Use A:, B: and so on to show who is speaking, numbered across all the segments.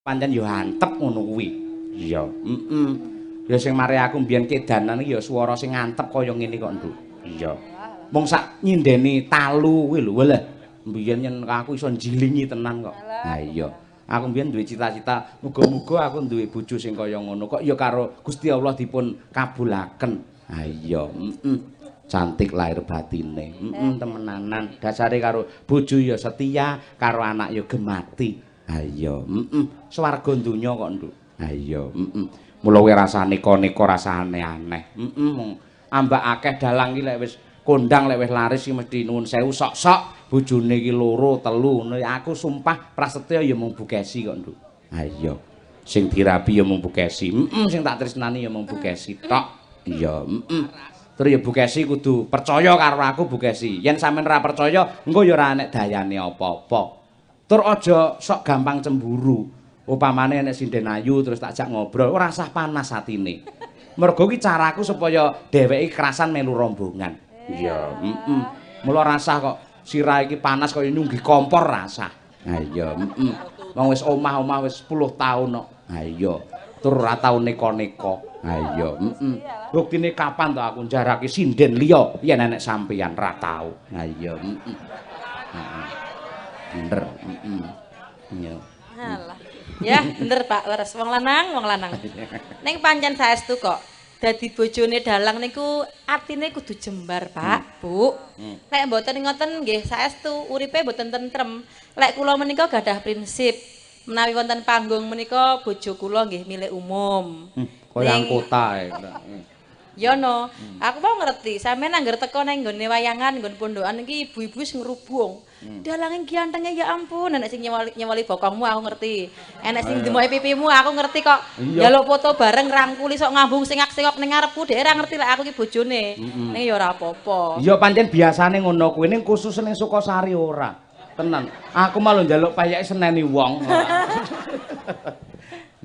A: Pancen ya antep ngono kuwi. Iya, heeh. Ya sing mari aku mbiyen kedanan iki ya swara sing antep kaya ngene kok, Nduk. Iya. Mung sak nyindeni talu kuwi lho, walah. Mbiyen yen aku iso njilingi tenan kok. Ha iya. Aku mbiyen duwe cita-cita, muga-muga aku duwe bojo sing kaya ngono kok ya karo Gusti Allah dipun kabulaken. Ha iya, heeh. Cantik lahir batine. Heeh, temenanan. Dasare karo bojo ya setia, karo anak ya gemati. Ha iya, heeh. Swarga donya kok, Nduk. Ha iya, heeh. Mula kowe rasane neka-neka rasane aneh. Heeh, mung ambak akeh dalang iki lek wis kondang lek wis laris iki mesti nuwun sewu sok-sok bojone iki loro, telu ngono. Aku sumpah prasetya ya mung Bu Kesi kok, Nduk. Ha iya. Sing dirabi ya mung Bu Kesi. Heeh, sing tak tresnani ya mung Bu Kesi tok. Iya, heeh. Terus ya Bu Kesi kudu percaya karo aku Bu Kesi. Yen sampean ora percaya, engko ya ora enek dayane apa-apa. Tur aja sok gampang cemburu. Upamane enek sinden ayu terus tak jak ngobrol, ora usah panas atine. Mergo ki caraku supaya dheweke kerasan melu rombongan. Iya, heeh. Mula rasah kok sirah iki panas kaya nyunggi kompor rasah. Ha iya, heeh. Wong wis omah-omah wis 10 taun kok. Ha iya. Tur ora tau neka-neka. Ha iya, heeh. Buktine kapan to aku njarake sinden liya yen enek sampeyan ra tau. Ha iya, heeh. Heeh. Bener, heeh. Iya.
B: Alah. Ya, bener Pak, leres wong lanang, wong lanang. Ning pancen saestu kok dadi bojone dalang niku atine kudu jembar, Pak, Bu. Lek mboten ngoten nggih saestu uripe mboten tentrem. Lek kula menika gadah prinsip menawi wonten panggung menika bojo kula nggih milik umum.
A: Kaya angkota ae.
B: Ya no, aku mau ngerti, sampeyan angger teko nang nggone wayangan, nggon pondokan iki ibu-ibu wis ngrubung. Dalange gantenge ya ampun, enek sing nyewali bokongmu aku ngerti. Enek sing demoke pipimu aku ngerti kok. Njaluk foto bareng rangkuli sok ngambung singak-singok ning ngarepku, dhek ora ngerti lek aku iki bojone. Ning ya ora apa-apa.
A: Iya pancen biasane ngono kuwi ning khusus ning Sukosari ora. Tenan. Aku malah njaluk payeke seneni wong.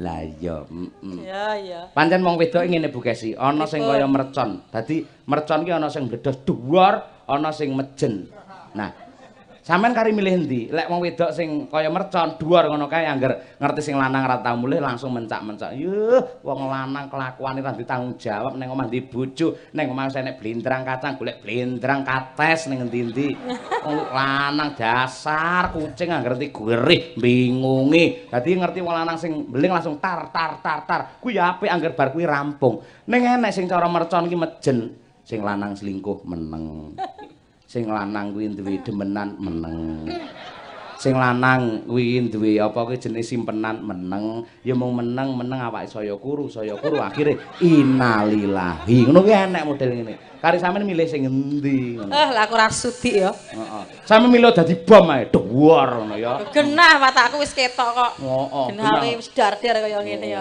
A: Lah iya, heeh.
B: Iya, iya.
A: Pancen wong wedok ngene Bu Kesi, ana sing kaya mercon. Dadi mercon ki ana sing mbledos dhuwur, ana sing mejen. Nah, sampean kari milih endi? Lek wong wedok sing kaya mercon dhuwur ngono kae angger ngerti sing lanang ra tau mulih langsung mencak-mencak. Yuh, wong lanang kelakuane ra ditanggung jawab ning omah ndi bojo, ning omah wis enek blendrang kacang, golek blendrang kates ning endi-endi. Wong lanang dasar kucing angger ngerti gerih bingungi. Dadi ngerti wong lanang sing beling langsung tar tar tar tar. Kuwi ya apik angger bar kuwi rampung. Ning enek sing cara mercon ki mejen, sing lanang selingkuh meneng. Sing lanang kuwi duwe demenan meneng. Sing lanang kuwi duwe apa kuwi jenis simpenan meneng. Ya mung meneng meneng awake saya kuru akhire innalillahi. Ngono kuwi enek model ngene. Kari sampean milih sing endi ngono.
B: Lah aku ora sudi ya.
A: Heeh. Sampeyan milih dadi bom ae dhuwur ngono ya.
B: Genah watakku wis ketok kok.
A: Heeh.
B: Genah wis dar-dar kaya ngene ya.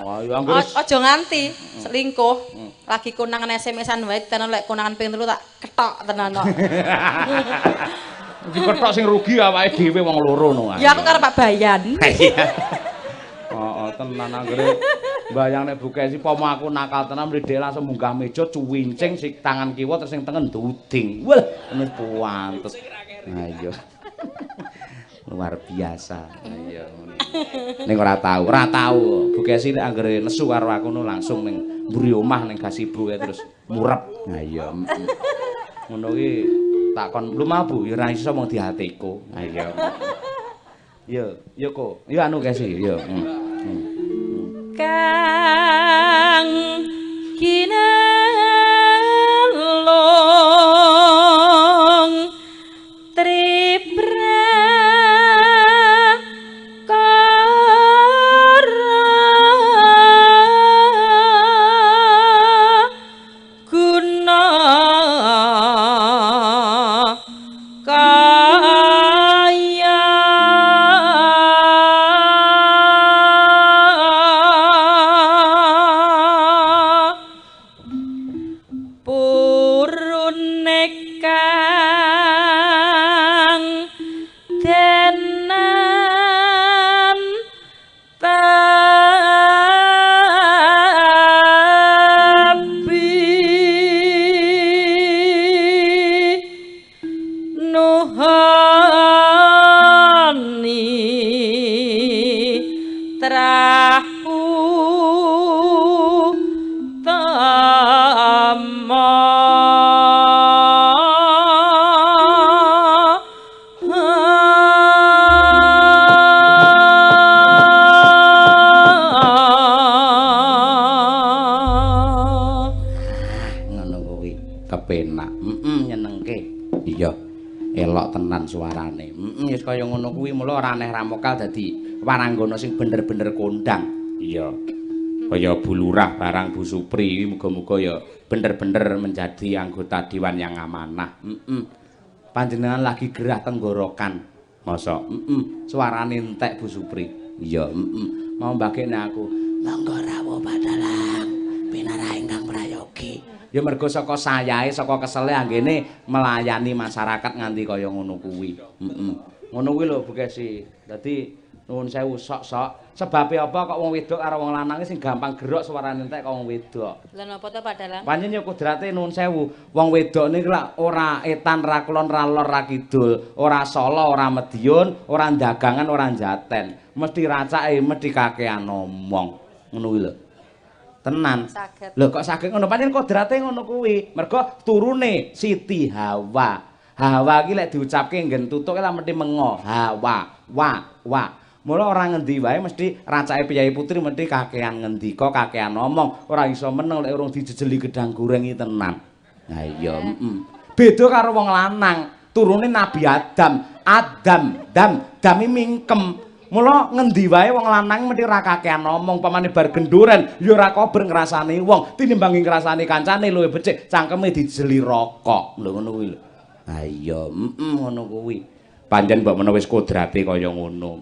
B: Aja nganti selingkuh. Lagi konangan SMS-an wae tenan lek konangan ping 3 tak ketok tenan kok.
A: Diketok sing rugi awake dhewe wong loro no.
B: Ya aku karo Pak Bayan.
A: Iya. Heeh, tenan anggere mbayang nek Bu Kesi pomo aku nakal tenan mrene langsung munggah meja cuwincing sing tangan kiwa terus sing tengen duding. Wah, wis puantes. Ha iya. Luar biasa. Iya ngono. Ning ora tau. Bu Kesi nek anggere nesu karo aku no langsung ning mburi omah ning gasibu kae terus murep. Ha iya. Ngono ki takon lumabu ya ora iso mung diatiku. Ha iya. Yo, yo kok. Yo anu Kesi, yo.
B: Kang kinalung tripra Utama.
A: Ngono kuwi kepenak. Nyenengke. Iya. Elok tenan suarane. Wis kaya ngono kuwi mula ora aneh Ramokal dadi waranggana sing bener-bener kondang. Iya. Kaya Bu Lurah barang Bu Supri muga-muga ya bener-bener menjadi anggota dewan yang amanah. Panjenengan lagi gerah tenggorokan. Mosok suarane entek Bu Supri. Iya, Mau mbagekne aku. Monggo rawuh Pak Dalang, pinarah ingkang prayogi. Ya mergo saka sayahe, saka kesele anggene melayani masyarakat nganti kaya ngono kuwi. Ngono kuwi lho Bu Kesi. Dadi nuwun sewu sok-sok. Sebabe apa kok wong wedok karo wong lanang sing gampang gerok suarane entek kok wong wedok.
B: Lha napa to Pak Dalang?
A: Pancen ya kudrate nuwun sewu. Wong wedok niku lak ora etan, ra kulon, ra lor, ra kidul, ora Solo, ora Mediun, ora dagangan, ora jaten. Mesti racake, mesti kakean omong. Ngono kuwi lho. Tenan. Lho kok saged ngono? Pancen kodrate ngono kuwi. Mergo turune Siti Hawa. Hawa iki lek diucapke nggen tutuk lak mesti mengo. Hawa, wa, wa. Mula ora ngendi wae mesti racake Piyayi Putri mesti kakean ngendika, kakean omong, ora iso meneng lek urung dijejeli gedang goreng iki tenan. Ha iya, Beda karo wong lanang, turune Nabi Adam. Adam, dam, dami mingkem. Mula ngendi wae wong lanang mesti ora kakean omong, pamane bar genduren ya ora kober ngrasani wong, tinimbang ngrasani kancane luwih becik cangkeme dijeli rokok. Lho ngono kuwi lho. Ha iya, ngono kuwi. Pancen mbok menawa wis kodrate kaya ngono.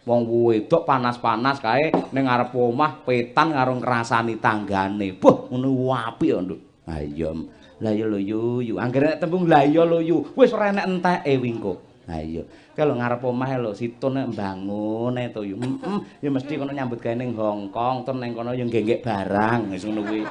A: Wong wedok panas-panas kae ning ngarep omah petan karo ngrasani tanggane. Buh, ngono apik kok, Nduk. Ha iya. Lah iya lho yu, yu. Anggere nek tembung lah iya lho yu, wis ora enek enteke wingko. Ha iya. Kae lho ngarep omah lho situn nek mbangun ae to yu. Ya mesti kono nyambut gawe ning Hong Kong, tur ning kono ya nggek-nggek barang wis ngono kuwi.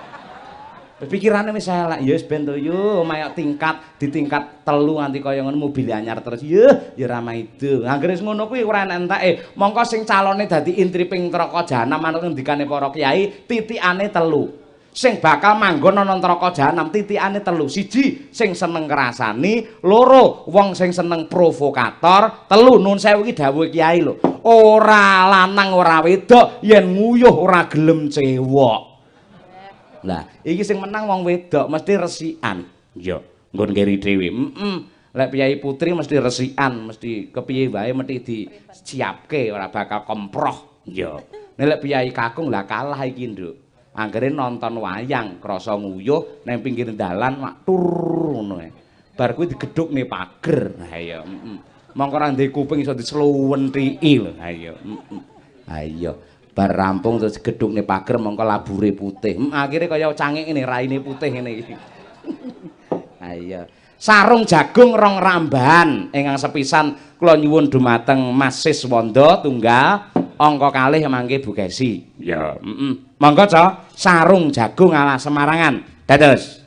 A: Pikirane wis elek, ya wis ben to yu, omahe tingkat di tingkat 3 nganti kaya ngono mobil anyar terus. Yuh, ya ra maido. Anggere wis ngono kuwi ora enek enteke. Mongko sing calone dadi intri ping neraka jahanam manut ngendikane para kiai, titikane 3. Sing bakal manggon ana neraka jahanam titikane 3. 1, sing seneng ngrasani, 2, wong sing seneng provokator, 3, nun sewu iki dawuhe kiai lho. Ora lanang ora wedok yen nguyuh ora gelem cewek. Lah, iki sing menang wong wedok mesti resikan. Iya, nggon keri dhewe. Lek Piyayi Putri mesti resikan, mesti kepiye wae mesti disiapke ora bakal komproh. Iya. Nek lek Piyayi Kakung lah kalah iki, Nduk. Anggere nonton wayang krasa nguyuh nang pinggir dalan mak tur ngono ae. Bar kuwi digedhukne pager. Ha iya, Mongko ora ndek kuping iso disluwenthiki lho. Ha iya. Ha iya. Bar rampung terus gedhukne pager mongko labure putih. Akhire kaya cangik ngene, raine putih ngene iki. Ha iya. Sarung jagung rong rambahan ingkang sepisan kula nyuwun dumateng Mas Siswanda tunggal angka kalih mangke Bu Kesi. Ya, Monggo Ca, sarung jagung ala Semarangan. Dados.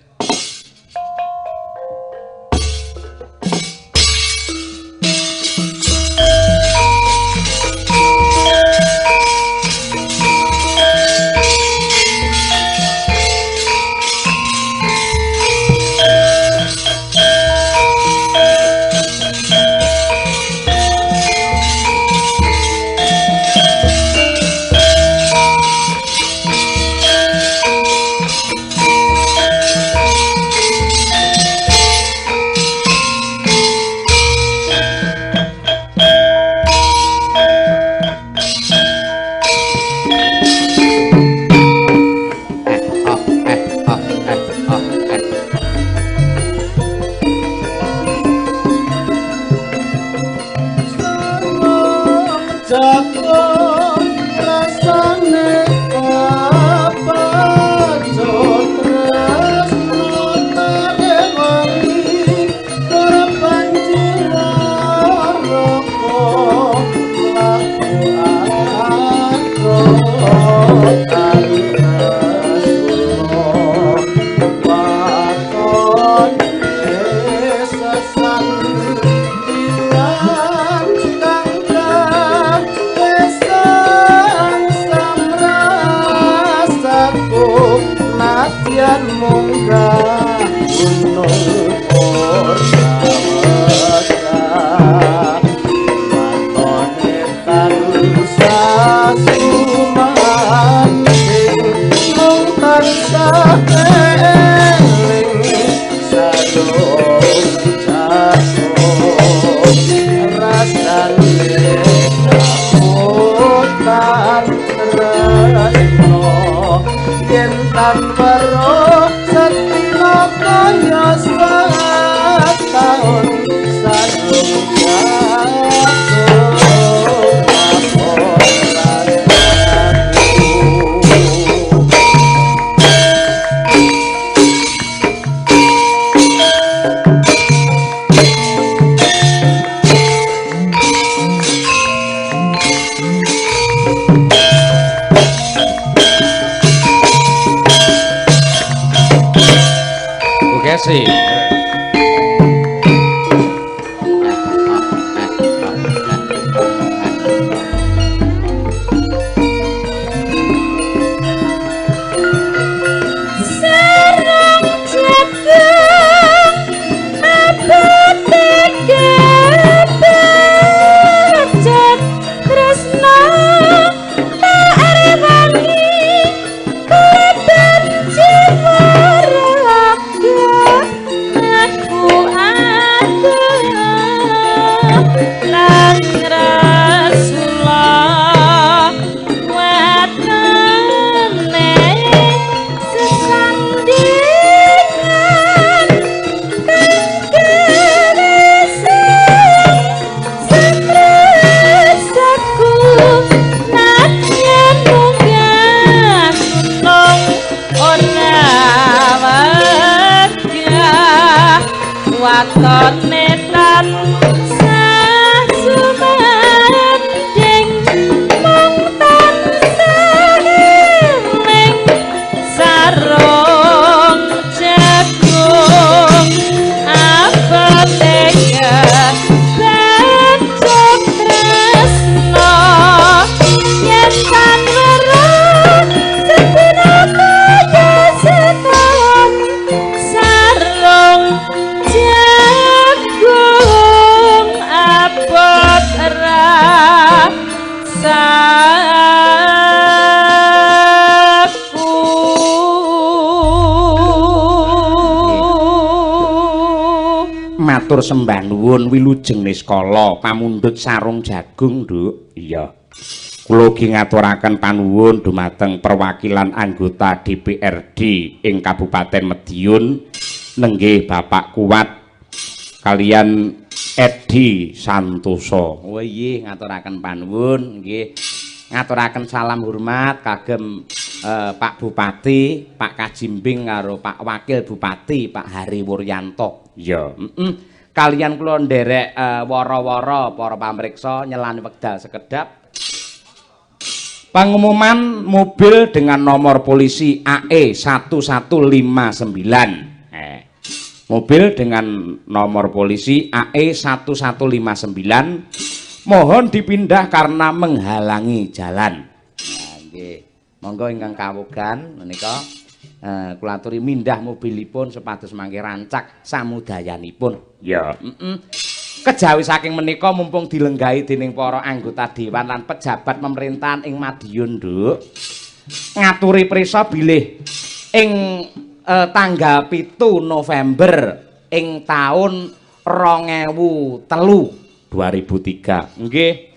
C: tan weruh sedina kaya setaun sarung jagung abot rasaku.
A: Oke sih.
B: Sarung jagung abote kepecut tresna tak rewangi kleban jiwa raga aku adoh nang Rasulullah watane sesandingan kang keresing sentresaku nadyan munggah gunung ora wegah watone tansah sumandhing mung tansah eling sarung jagung abote kebacut tresna yen tan weruh sedina kaya setaun sarung jagung abot rasaku.
A: Matur sembah nuwun wilujeng niskala pamundhut sarung jagung, Nduk. Iya. Kula ugi ngaturaken panuwun dumateng perwakilan anggota DPRD ing Kabupaten Madiun nenggih Bapak Kuat kalian Edi Santoso. Oh iya, ngaturaken panuwun nggih. Ngaturaken salam hormat kagem Pak Bupati, Pak Kajimbing karo Pak Wakil Bupati, Pak Hari Wuryanto. Iya, Kalian kula nderek wara-wara para pamriksa nyelani wekdal sekedap. Pengumuman mobil dengan nomor polisi AE 1159. Mobil dengan nomor polisi AE 1159 mohon dipindah karena menghalangi jalan. Nah, nggih. Monggo ingkang kawogan menika kula aturi mindah mobilipun supados mangke rancak samudayanipun. Ya, Kejawi saking menika mumpung dilenggahi dening para anggota dewan lan pejabat pemerintahan ing Madiun, Nduk. Ngaturi prisa bilih ing tanggal 7 November ing taun 2003 2003. Nggih.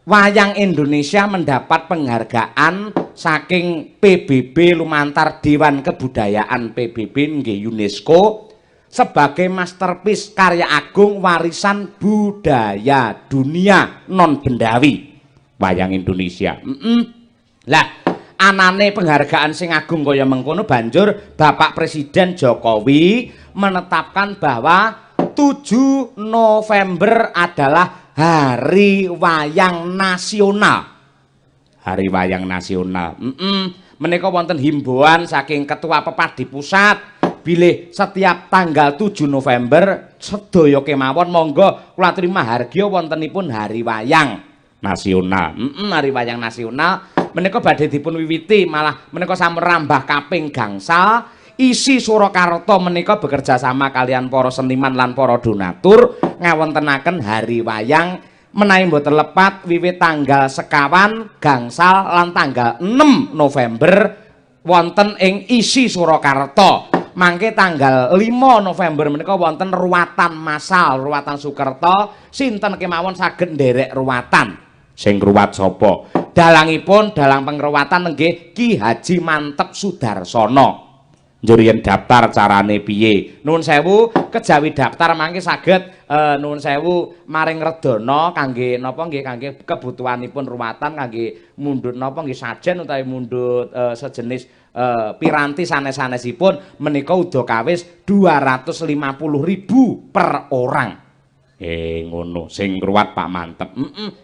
A: Wayang Indonesia mendapat penghargaan saking PBB lumantar Dewan Kebudayaan PBB nggih UNESCO sebagai masterpiece karya agung warisan budaya dunia non bendawi wayang Indonesia. Lah anane penghargaan sing agung kaya mengkono banjur Bapak Presiden Jokowi menetapkan bahwa 7 November adalah Hari Wayang Nasional. Hari Wayang Nasional. Menika wonten himbauan saking Ketua Pepadi Pusat bilih setiap tanggal 7 November sedaya kemawon monggo kula aturi mahargya wontenipun Hari Wayang Nasional. Hari Wayang Nasional menika badhe dipun wiwiti malah menika sampun rambah kaping gangsal. Isi Surakarta menika bekerja sama kalian para seniman lan para donatur ngawontenaken Hari Wayang menawi mboten lepat wiwit tanggal sekawan gangsal lan tanggal 6 November wonten ing Isi Surakarta. Mangke tanggal 5 November menika wonten ruwatan massal, ruwatan Sukerta, sinten kemawon saged nderek ruwatan. Sing ruwat sapa? Dalangipun dalang pengruwatan nggih Ki Haji Mantep Sudarsono. Njur yen daftar carane piye? Nuwun sewu, kejawi daftar mangke saged nuwun sewu maring redana kangge napa nggih kangge kebutuhanipun ruwatan kangge mundhut napa nggih sajen utawi mundhut sejenis piranti sanes-sanesipun menika udakawis 250.000 per orang. Ngono sing ngruwat Pak Mantep.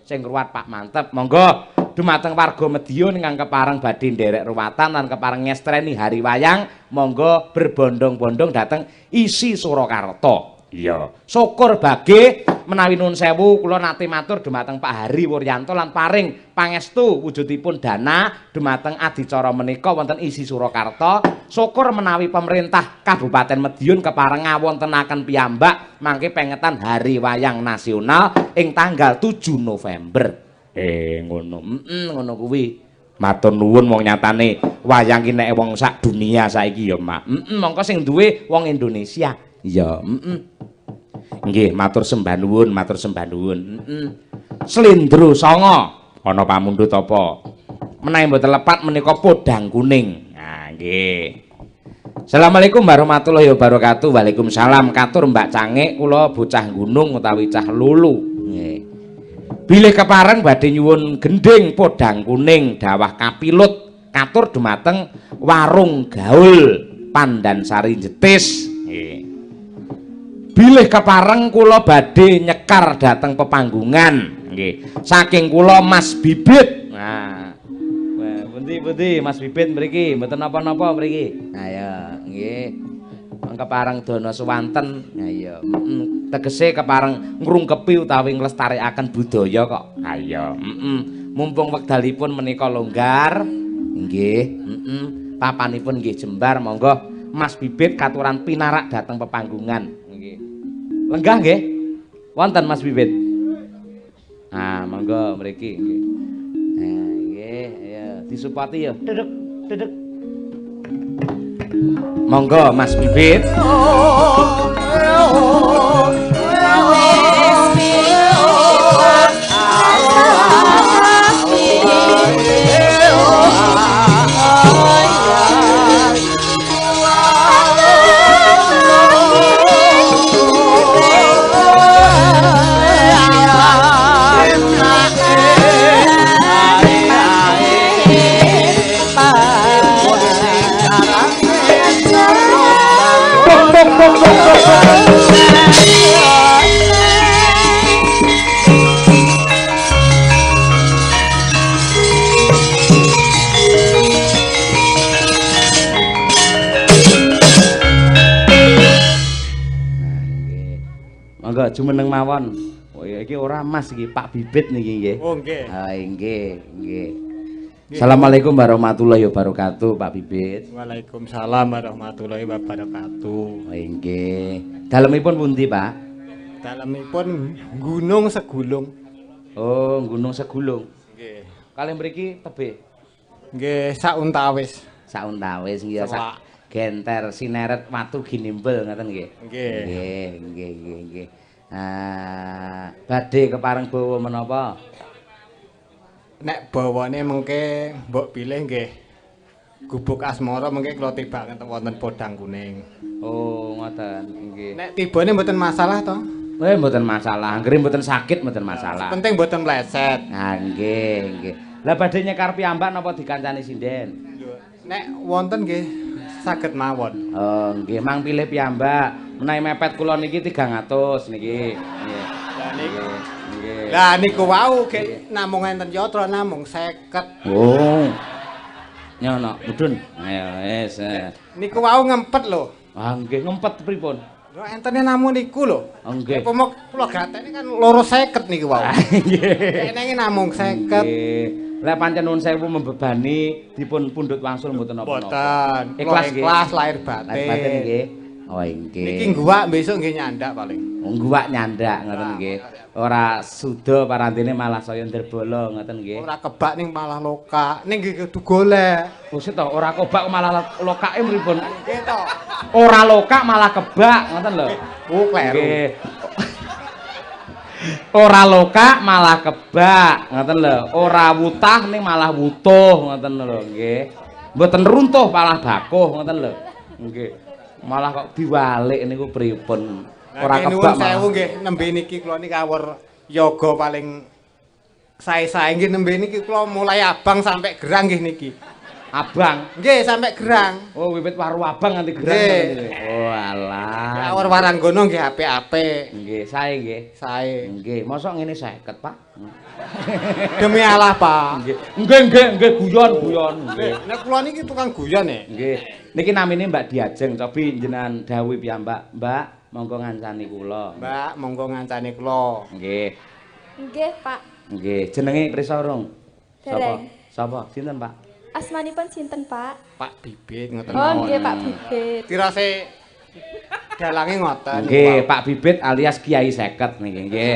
A: Sing ngruwat Pak Mantep. Monggo dumateng warga Mediun ingkang kepareng badhe nderek ruwatan lan kepareng ngestreni hari wayang, monggo berbondong-bondong dhateng ISI Surakarta. Iya. Syukur bage menawi nuwun sewu kula nate matur dumateng Pak Hari Wuryanto lan paring pangestu wujudipun dana dumateng adicara menika wonten ISI Surakarta. Syukur menawi pemerintah Kabupaten Madiun kepareng ngawontenaken piyambak mangke pengetan Hari Wayang Nasional ing tanggal 7 November. Ngono. Ngono kuwi. Matur nuwun wong nyatane wayang ki nek wong sak dunia saiki ya, Mak. Mongko sing duwe wong Indonesia. Iya, Nggih, matur sembah nuwun, matur sembah nuwun. Slendro sanga ana pamundhut apa? Menawi mboten lepat menika podang kuning. Nah, nggih. Assalamualaikum warahmatullahi wabarakatuh. Waalaikumsalam. Katur Mbak Cangik, kula bocah gunung utawi cah lulu. Nggih. Bilih kepareng badhe nyuwun gendhing podang kuning dawah kapilut katur dumateng Warung Gaul Pandansari Jetis. Nggih. Bilih kepareng kula badhe nyekar dhateng pepanggungan. Nggih. Saking kula Mas Bibit. Nah. Pundi-pundi Mas Bibit mriki, mboten napa-napa mriki. Nah ya, nggih. Kepareng dana suwanten. Nah iya, tegese kepareng ngrungkepi utawi nglestarekaken budaya kok. Ha iya, Mumpung wekdalipun menika longgar, nggih, Papanipun nggih jembar, monggo Mas Bibit katuran pinarak dhateng pepanggungan. Nggih. Lenggah nggih. Wonten Mas Bibit. Ah, monggo mriki nggih. Nah, nggih, ayo disupati ya. Duduk, duduk. Monggo Mas Bibit. Monggo jumeneng mawon. Oh ya iki ora Mas iki Pak Bibit niki nggih.
D: Oh nggih.
A: Ha nggih, nggih. Assalamualaikum warahmatullahi wabarakatuh Pak Bibit.
D: Waalaikumsalam warahmatullahi wabarakatuh.
A: Oh nggih. Dalemipun pundi, Pak?
D: Dalemipun Gunung Segulung.
A: Oh, Gunung Segulung.
D: Nggih.
A: Kalih mriki tebih.
D: Nggih, sauntawis.
A: Sauntawis nggih sak genter sineret watu ginimbel ngoten nggih.
D: Nggih.
A: Nggih, nggih, nggih, nggih. Ah, badhe kepareng bawa menapa?
D: Nek bawane mengke mbok pilih nggih Gubuk Asmara mengke kula tibakaken wonten podang kuning.
A: Oh, ngoten nggih.
D: Nek tibane mboten masalah to?
A: Mboten masalah. Anggere mboten sakit mboten masalah.
D: Penting mboten mleset.
A: Ah, nggih, nggih. Lah badhe nyekar piyambak napa dikancani sinden?
D: Nek wonten nggih saged mawon.
A: Oh, nggih, mang pilih piyambak. Menawi mepet kula niki 300 niki. Nggih.
D: Lah niku
A: nggih.
D: Lah niku wau gek namung enten yatra namung 50.
A: Oh. Nyono, mudhun. Ayo wis.
D: Niku wau ngempet lho.
A: Ah nggih, ngempet pripun?
D: Lho entene namung niku lho.
A: Oh nggih.
D: Upama kula gatene kan 250 niku wau.
A: Nggih.
D: Enenge namung 50.
A: Nggih. Lah pancen nuwun sewu membebani dipun pundhut wangsul mboten napa-napa.
D: Mboten.
A: Ikhlas nggih.
D: Ikhlas lahir batin.
A: Lahir batin nggih. Oh nggih.
D: Niki ngguwak besok nggih nyandak paling.
A: Ngguwak nyandak ngoten nggih. Ora suda parantine malah saya ndrebala ngoten nggih.
D: Ora kebak ning malah lokak. Ning nggih kudu golek.
A: Buset to, ora kebak malah lokake mripun.
D: Nggih to.
A: Ora lokak malah kebak ngoten lho.
D: Oh kleru.
A: Nggih. Ora lokak malah kebak, ngoten lho. Ora wutah ning malah wutuh, ngoten lho nggih. Mboten runtuh malah bakuh, ngoten lho. Nggih. Malah kok diwalik niku pripun? Ora kebak.
D: Nuwun sewu nggih, nembe niki kula niki awor yoga paling sae-sae nggih nembe niki kula mulai abang sampai gerang nggih niki.
A: Abang.
D: Nggih, sampai gerang.
A: Oh, wiwit waru abang nganti gerang. Oh, alah.
D: Awor waranggono nggih apik-apik.
A: Nggih, sae nggih.
D: Sae.
A: Nggih, mosok ngene 50, Pak.
D: Demi Allah, Pak.
A: Nggih. Nggih, nggih, nggih guyon-guyon nggih.
D: Nek kula niki tukang guyon e.
A: Nggih. Niki namine Mbak Diajeng, cobi jenengan dawuhi piyambak, Mbak, monggo ngancani kula.
D: Mbak, monggo ngancani kula.
A: Nggih.
E: Nggih, Pak.
A: Nggih, jenenge prisa urung? Sapa? Sapa? Sinten, Pak?
E: Asmanipun sinten, Pak?
D: Pak Bibit ngoten.
E: Oh, nggih Pak Bibit.
D: Tirase dalange ngoten.
A: Nggih, Pak Bibit alias Kiai 50 niki nggih.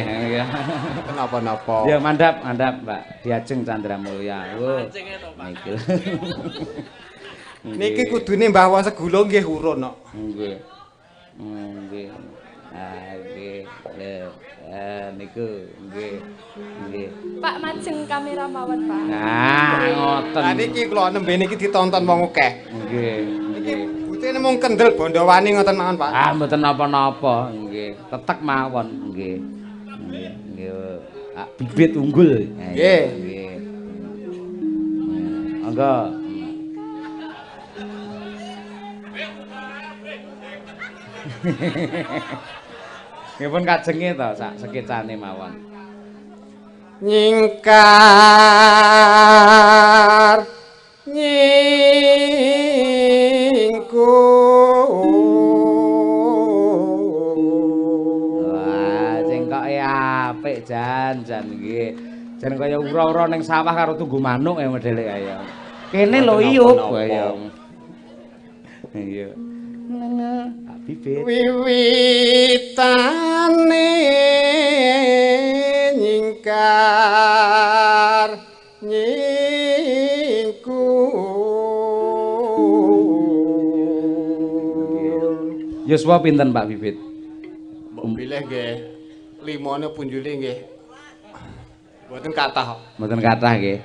D: Napa-napa.
A: Ya mandhap, mandhap Mbak Diajeng Candra Mulya. Oh. Niki.
D: Niki kudune Mbah Wong Segulo nggih urun kok.
A: Nggih. Nggih. Ah nggih. Lho, niku nggih. Nggih.
E: Pak majeng kamera mawon, Pak.
A: Nah, ngoten.
D: Lah niki kula nembe niki ditonton wong akeh.
A: Nggih.
D: Niki butine mung kendel bondowani ngoten mawon, Pak.
A: Ah, mboten napa-napa, nggih. Tetek mawon, nggih. Nggih, nggih. Ah, bibit unggul.
D: Nggih.
A: Nggih. Monggo. Nggih pun kajenge to sak sekecane mawon.
D: Nyingkar nyingku.
A: Wah, cengkoke apik jan-jan nggih. Jan kaya ura-ura ning sawah karo tunggu manuk ya modele kaya. Kene lho iyup kaya. Iya. Pak Bibit.
D: Wiwitane nyingkar nyingku.
A: Yuswa pinten Pak Bibit?
D: Mbok pilih nggih limone punjule nggih. Mboten kathah kok.
A: Mboten kathah nggih.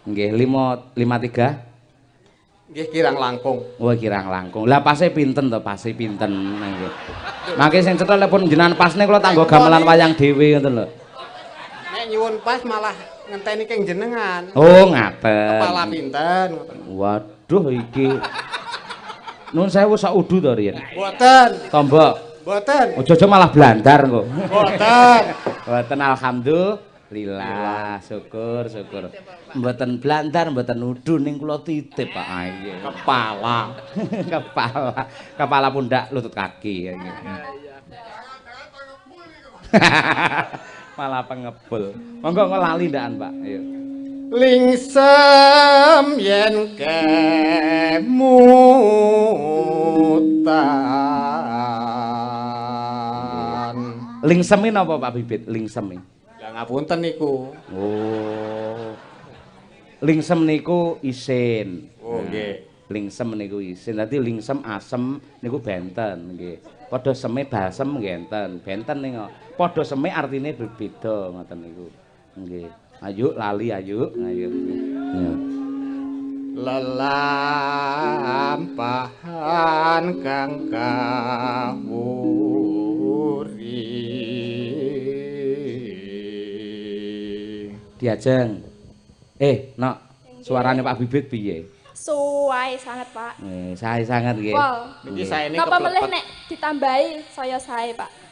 A: Nggih 5 53.
D: Nggih kirang langkung.
A: Oh kirang langkung. Lah pase pinten to? Pase pinten nggih. Mangke sing cetha lek pun jenengan pasne kula tanggo gamelan wayang dhewe ngoten lho.
D: Nek nyuwun pas malah ngenteni keng jenengan.
A: Oh ngaten.
D: Kepala pinten ngoten.
A: Waduh iki. Nuwun sewu sak udu to riyen.
D: Mboten.
A: Tombok.
D: Mboten.
A: Ojo-ojo malah blandar engko.
D: Mboten.
A: Mboten alhamdulillah, syukur syukur. Mboten blandar, mboten udu ning kula titip Pak. Nggih.
D: Kepala.
A: Kepala, kepala pundak lutut kaki. Malah pengebul. Monggo engko lali ndakan Pak. Ayo.
D: Lingsem yen kemutan.
A: Lingsem iki napa Pak Bibit? Lingsem iki.
D: Lah ngapunten niku.
A: Oh. Lingsem niku isin.
D: Oh nggih.
A: Lingsem niku isin. Dadi lingsem asem niku benten nggih. Padha seme balsem nggih enten. Benten niku. Padha seme artine berbeda ngoten niku. Nggih. Ayo lali ayo, ayo. Ya.
D: Lelampahan kang kawuri.
A: Diajeng. Nok, suarane Pak Bibit piye?
E: Suwae sanget, Pak.
A: Sae sanget nggih.
D: Niki saene
E: napa melih nek ditambahi saya sae, Pak.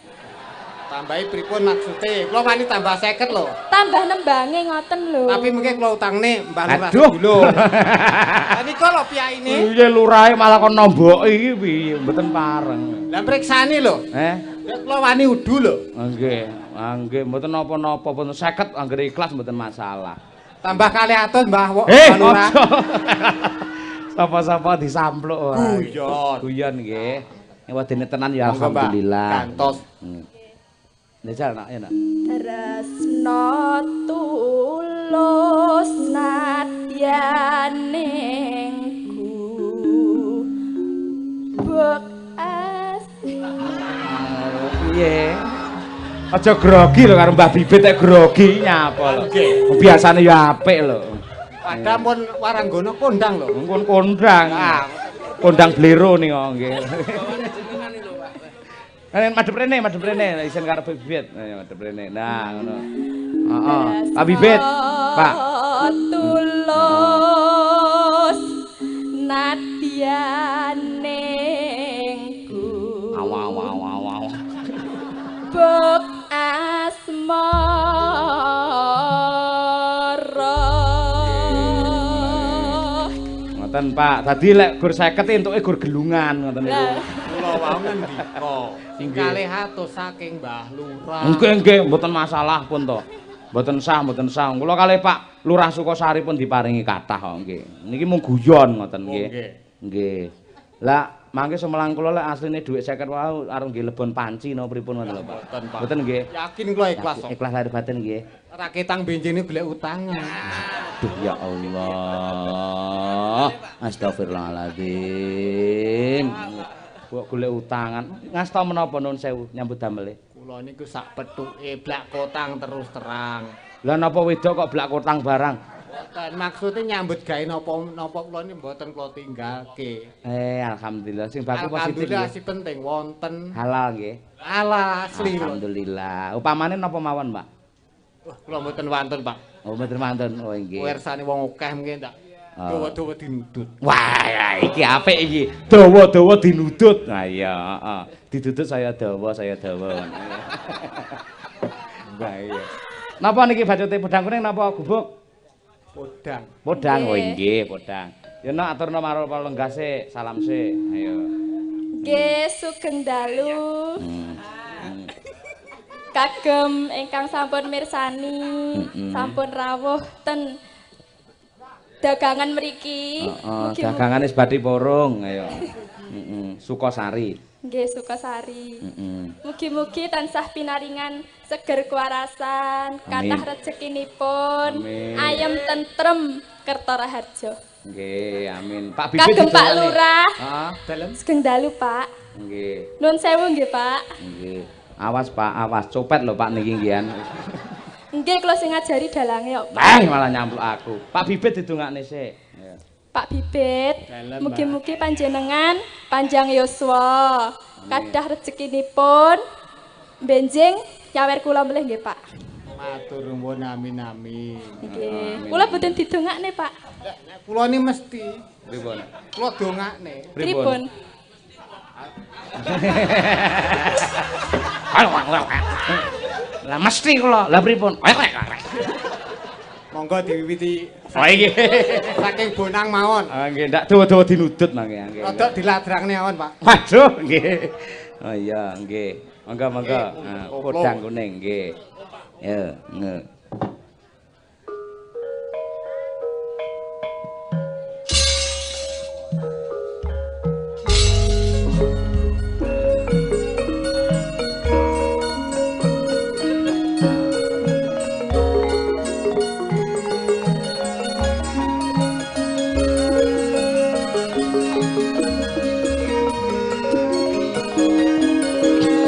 D: Tambahi pripun maksude? Kula wani tambah 50 lho.
E: Tambah nembange ngoten lho.
D: Tapi mengke kula utangne Mbah Lurah Segulo. Lah nika lho piyaine.
A: Piye lurahe malah kon nomboki iki piye? Mboten pareng.
D: Lah mriksani lho. Nek kula wani udu lho.
A: Nggih, nggih mboten napa-napa pun 50 anggere ikhlas mboten masalah.
D: Tambah 200 Mbah Lurah.
A: Sapa-sapa disampluk wae.
D: Guyon.
A: Guyon nggih. Nek wedene tenan ya alhamdulillah.
D: Kantos.
A: Njajal nak ya nak.
E: Tresno tulus nadyaning gubuk as.
A: Piye? Aja grogi lho karo Mbah Bibit nek grogi nyapa lho.
D: Nggih.
A: Biasane ya apik lho.
D: Padahal pun waranggana kondang lho.
A: Pun kondang.
D: Ah.
A: Kondang blero nih kok nggih. Eh madhep rene, madhep rene isin karo Bibit. Ayo madhep rene. Nah, ngono. Heeh. Pak Bibit, Pak.
E: Tulus nadyaningku.
A: Awa awa awa awa.
E: Bok asmara.
A: Ngoten Pak. Dadi lek gur 50 entuke gur gelungan ngoten niku.
D: Kula wau ngendika.
A: Nggih.
D: 200 saking Mbah Lurah.
A: Nggih nggih mboten masalah pun to. Mboten sah, mboten sah. Kula kalih Pak Lurah Sukosari pun diparingi kathah kok nggih. Niki mung guyon ngoten nggih.
D: Nggih.
A: Nggih. Lah mangke sumelang kula lek asline dhuwit 50 wau arep nggih lebon panci napa pripun ngoten lho Pak.
D: Mboten, Pak.
A: Mboten nggih.
D: Yakin kula ikhlas kok.
A: Ikhlas lahir batin nggih.
D: Raketang benjene golek utangan.
A: Duh ya Allah. Astagfirullahaladzim. Mbok golek utangan. Ngasta menapa nuwun sewu nyambut damele?
D: Kula niku sak pethuke blak kotang terus terang.
A: Lah napa wedok kok blak kotang barang?
D: Mboten, maksude nyambut gawe napa-napa kula niki mboten kula tinggalke.
A: Alhamdulillah sing baku positif
D: Alhamdulillah
A: nggih.
D: si penting wonten.
A: Halal nggih.
D: Halal asli kula.
A: Alhamdulillah. Upamane napa mawon, Pak?
D: Wah, kula mboten wantun, Pak.
A: Oh, mboten wantun. Oh, nggih.
D: Wersane wong akeh mungkin tak
A: Ah.
D: dawa-dawa dinudut.
A: Wah, ya, iki apik iki. Dawa-dawa dinudut. Nah iya, heeh. Didudut saya dawa, saya dawa. Wah, iya. Napa niki bacute podang kuning napa gubuk?
D: Podang.
A: Podang, oh
E: Nggih.
A: nggih, podang. Ya nok aturna marang lenggah sik, salam sik. Ayo.
E: Nggih, sugeng dalu. Kagem ingkang sampun mirsani, sampun rawuh ten dagangan mriki.
A: Heeh, dagangane sebadi porong, ayo. Heeh, Sukosari.
E: Nggih, Sukosari.
A: Heeh.
E: Mugi-mugi tansah pinaringan seger kewarasan, kathah rezekinipun,
A: Amin.
E: ayem tentrem kerta raharja.
A: Nggih, amin. Pak Bibit
E: Kagem Pak
A: didongani.
E: Lurah.
A: Heeh,
D: Dalem
E: Sugeng dalu, Pak.
A: nggih.
E: Nuwun sewu nggih, Pak.
A: Nggih. Awas Pak, awas copet lho Pak niki nggih.
E: Nggih, kula sing ngajari dalange kok, Pak.
A: Eh, malah nyampluk aku. Pak Bibit didongakne sik. Ayo.
E: Pak Bibit,
D: Dalem,
E: mugi-mugi panjenengan panjang yuswa, kathah rezekinipun, benjing nyawer kula melih nggih, Pak.
D: Matur nuwun amin amin.
E: Nggih. Kula boten didongakne, Pak.
D: Nek kula ni mesti
A: Pripun?
D: kula dongakne.
E: Pripun?
A: Lah mesti kula. Lah pripun?
D: Monggo diwiwiti
A: Oh iki.
D: saking bonang mawon.
A: Ah nggih, ndak dawa-dawa dinudut mangke nggih.
D: Rodok diladrangne mawon, Pak.
A: Waduh, nggih. Oh iya, nggih. Monggo monggo.
D: Nggih,
A: Ah,
D: koplo.
A: podang kuning nggih. Ya, nggih.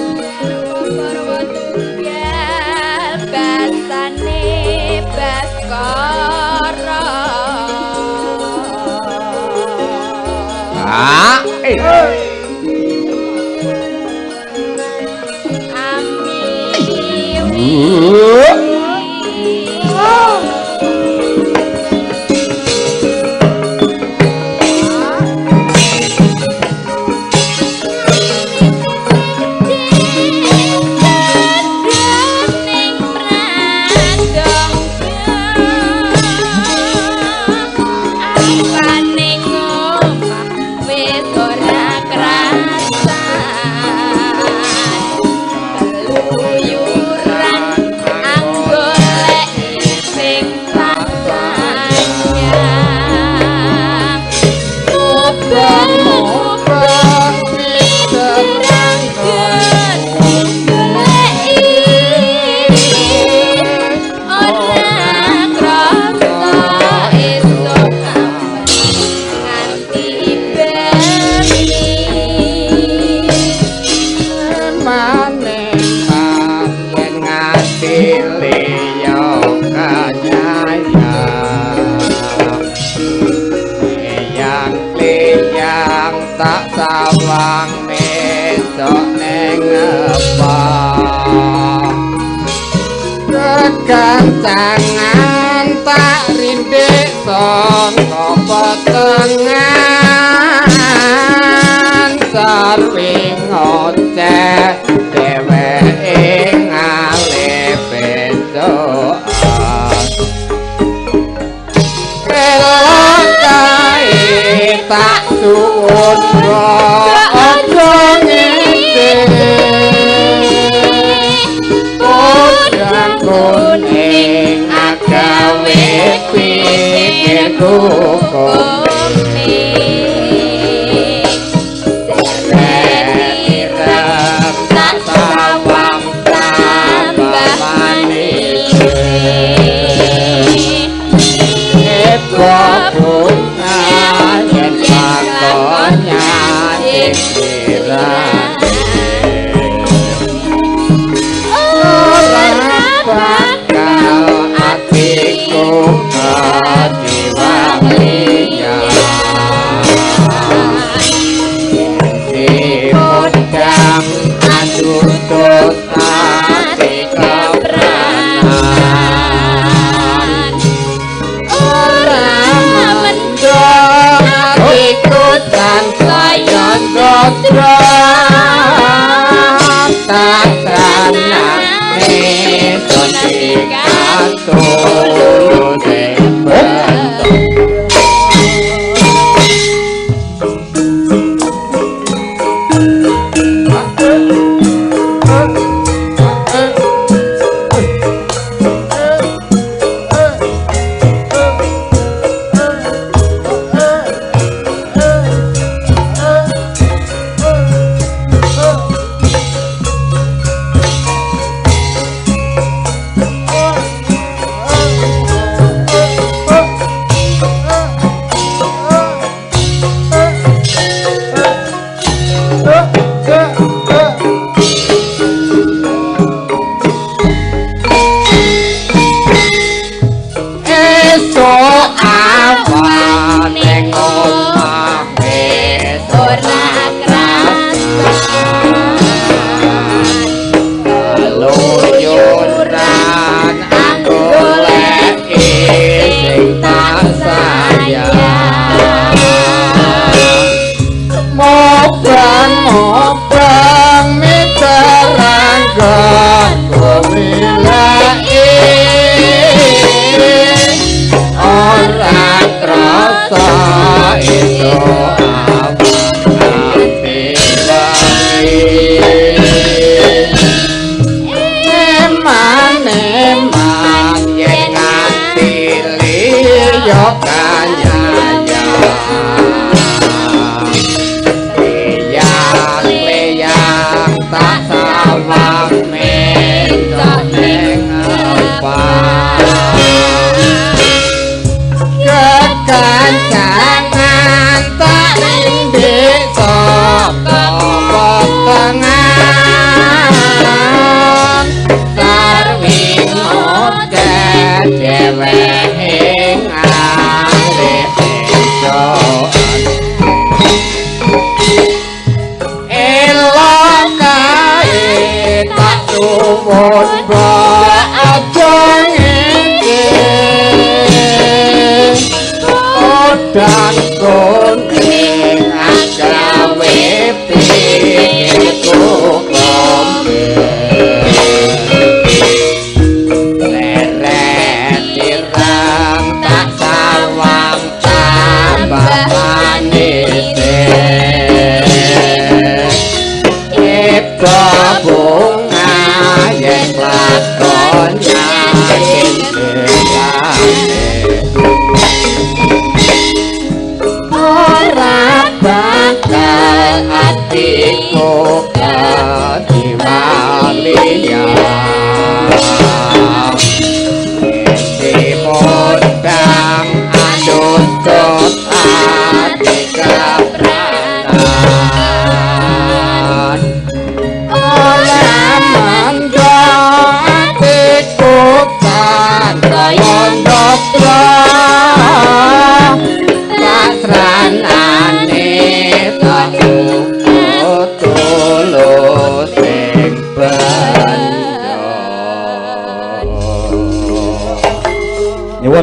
E: Parwa tunggal basane Baskara.
A: Ah, eh.
E: Amin. Keluyuran
D: tak sawang mesok neng apa kekancangan tak rindik saka petengan sarwing oceh dheweke ngalih besokan elok kae tak suwun aja ngene podang kuning agawe pikirku tak sawang tambah manis bunga yen lakonya ora bakal atiku kediwaliya si podang andutut ati kepranan ora mendong atiku tansaya ndodro tasranane katulune bentuk.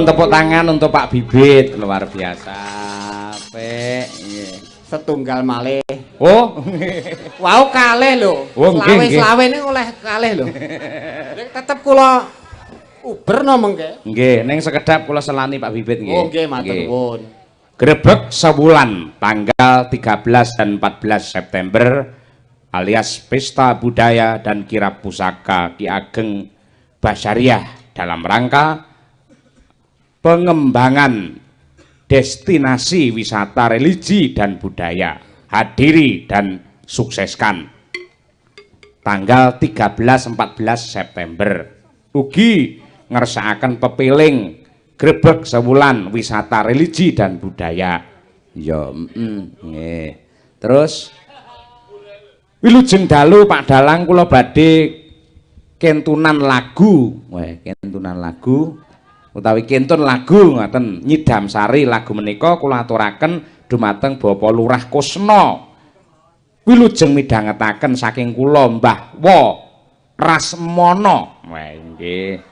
A: Nuwun tepuk tangan untuk Pak Bibit, luar biasa. Apik nggih.
D: Setunggal malih.
A: Oh,
D: Wau kalih lho.
A: Oh, nggih, nggih.
D: Selawe-selawe niku oleh kalih lho. Tetep kula uberno mengke.
A: Nggih, ning sekedhap kula selani Pak Bibit nggih.
D: Oh nggih, matur nuwun.
A: Grebek sewulan tanggal 13 dan 14 September alias Pesta Budaya dan Kirab Pusaka Ki Ageng Basyariah dalam rangka pengembangan destinasi wisata religi dan budaya. Hadiri dan sukseskan. Tanggal 13-14 September. Ugi ngersakaken pepiling grebek sewulan wisata religi dan budaya. Ya, nggih. Terus wilujeng dalu Pak Dalang kula badhe kentunan lagu. Wah, kentunan lagu utawi kentun lagu ngoten nyidam sari lagu menika kula aturaken dumateng Bapak Lurah Kusno. Wilujeng midhangetaken saking kula Mbah Wo Rasmono. Wah, nggih.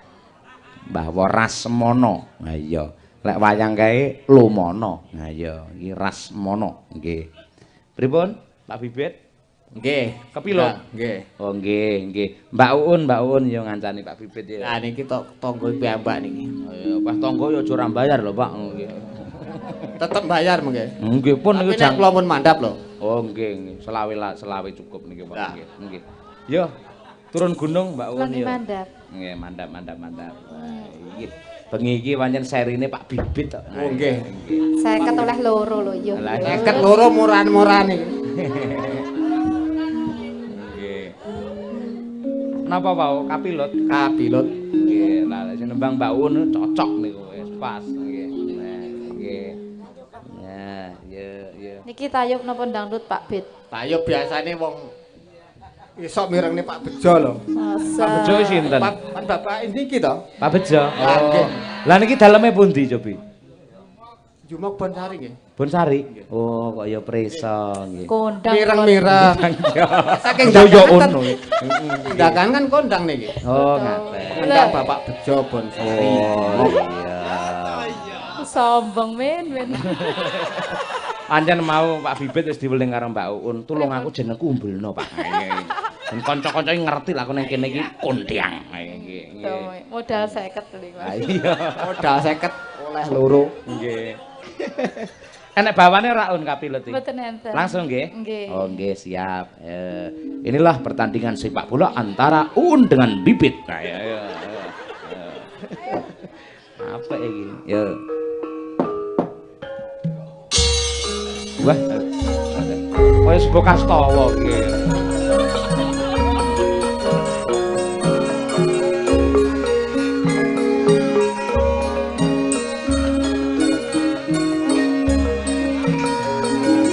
A: Mbah Wo Rasmono. Ha iya, lek wayang kae Lomono. Ha iya, iki Rasmono nggih. Pripun Pak Bibit?
D: Nggih.
A: Kepilot?
D: Nggih.
A: Oh nggih, nggih. Mbak Uun, Mbak Uun ya ngancani Pak Bibit ya.
D: Lah niki tok tangga piyambak niki.
A: Oh iya, pas tangga ya aja ora bayar lho, Pak. Nggih.
D: Tetep bayar mengke.
A: Nggih pun niku
D: Tapi nek kula pun mandhap lho.
A: Oh nggih, nggih. Selawe selawe cukup niki Pak.
D: Lah.
A: Nggih, nggih. Yo, turun gunung Mbak Uun
B: Lagi
A: yo.
B: mandhap.
A: Nggih, mandap mandap mandap. Wah, iki bengi iki pancen serine Pak Bibit tok.
D: Oh nggih.
E: 50 oleh loro lho yo.
A: Lah,
D: 52 murahan-murahan iki.
A: Nggih. Napa wau kapilot?
D: Kapilot.
A: Nggih, lah sing nembang Mbak Uun cocok niku wis pas nggih. Nah, nggih. Nah, ya ya.
B: Niki tayub napa dangdut Pak Bit?
D: Tayub biasane wong iso mirengne Pak Bejo lho.
B: Masa.
A: Pak Bejo sinten?
D: Pak pan bapak niki to.
A: Pak Bejo.
D: Lah, nggih.
A: Oh. Lah niki daleme pundi cobi?
D: Jumok Bonsari nggih.
A: Bonsari. Oh, kok ya preso nggih.
B: Kondang.
D: Mireng-mireng. Saking
A: Yo yo
D: dagangan
A: ono.
D: Dagangan kan kondang niki.
A: Oh, ngaten.
D: Kondang Bapak Bejo Bonsari.
A: Oh, iya.
E: Sombong men men.
A: Pancen mau Pak Bibit wis diweling karo Mbak Uun, tulung aku jenengku umbelno, Pak. Ben kanca-kanca ngerti lah aku ning kene iki kondiang. Nggih.
E: Modal 50 lho
A: Ah, iya.
D: Modal 50 oleh loro.
A: Nggih. Enek bawane ora Un kapilut iki?
E: Mboten enten.
A: Langsung nggih?
E: Nggih.
A: Oh nggih, siap. Inilah pertandingan sepak bola antara Uun dengan Bibit. Nah, ya, ya, ya. Apa iki? Ya. Wah. Kaya sebuah kastawa iki.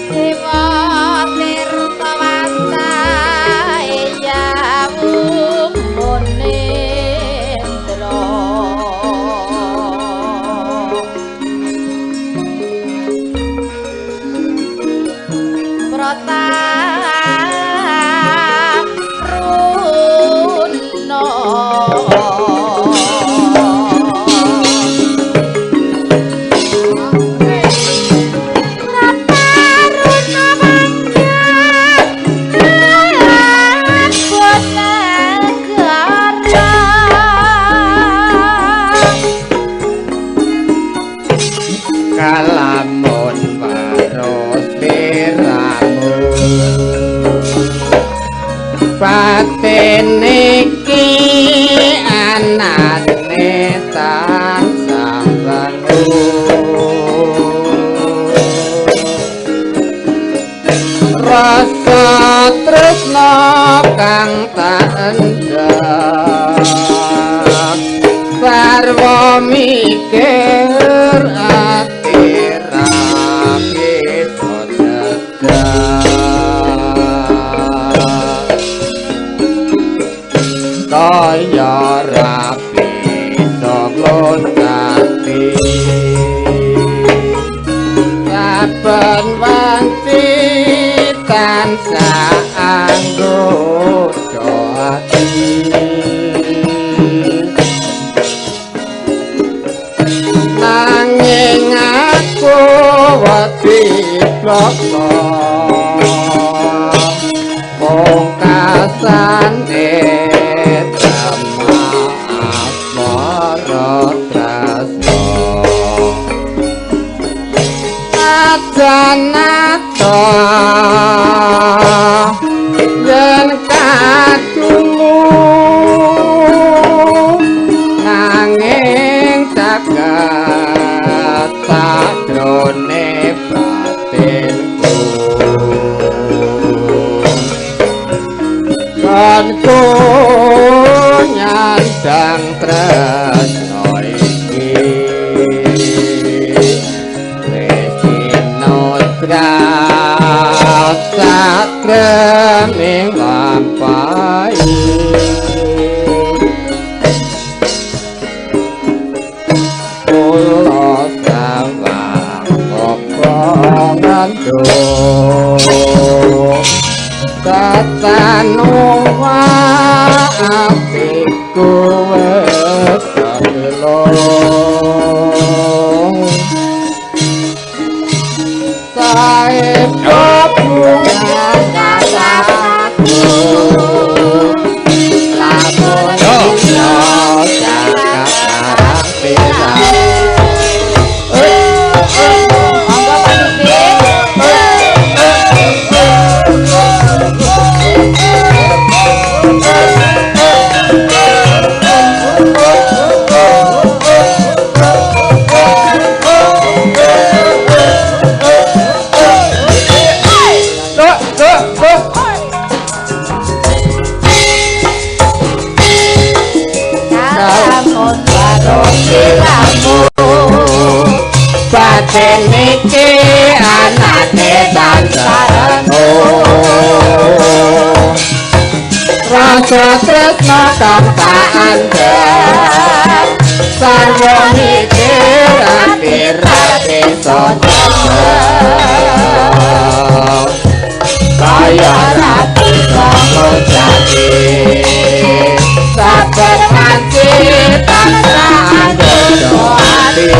B: Dewa Tirta Wasta ya Munendra. Pratapruna. Prataruna panjang
D: Kalamun waros liramu batin iki anane tansah bangun rasa tresna kang tak endhak sarwa mikir ati ra bisa cedak kaya ra bisa ngloncati saben wanci tansah anggoda ati. bloko pungkasane drama asmara tresna ajanata yen kadungu nanging jagat sajrone batinku kanku nyandang tresna iki wis tinodra sakreming lampahi kula sawang apa ngandung tatanuwa atiku wis kelo sae bunga kasaku lamun yo jagat karang pirang.
B: Monggo Pak Dubes. Kalamun warung siramu
D: batin iki anane tansarano rasa tresna kang tak andhap sarwa mikir ati ra bisa kaya ra bisa ngojati saben panci tansah nggodha ati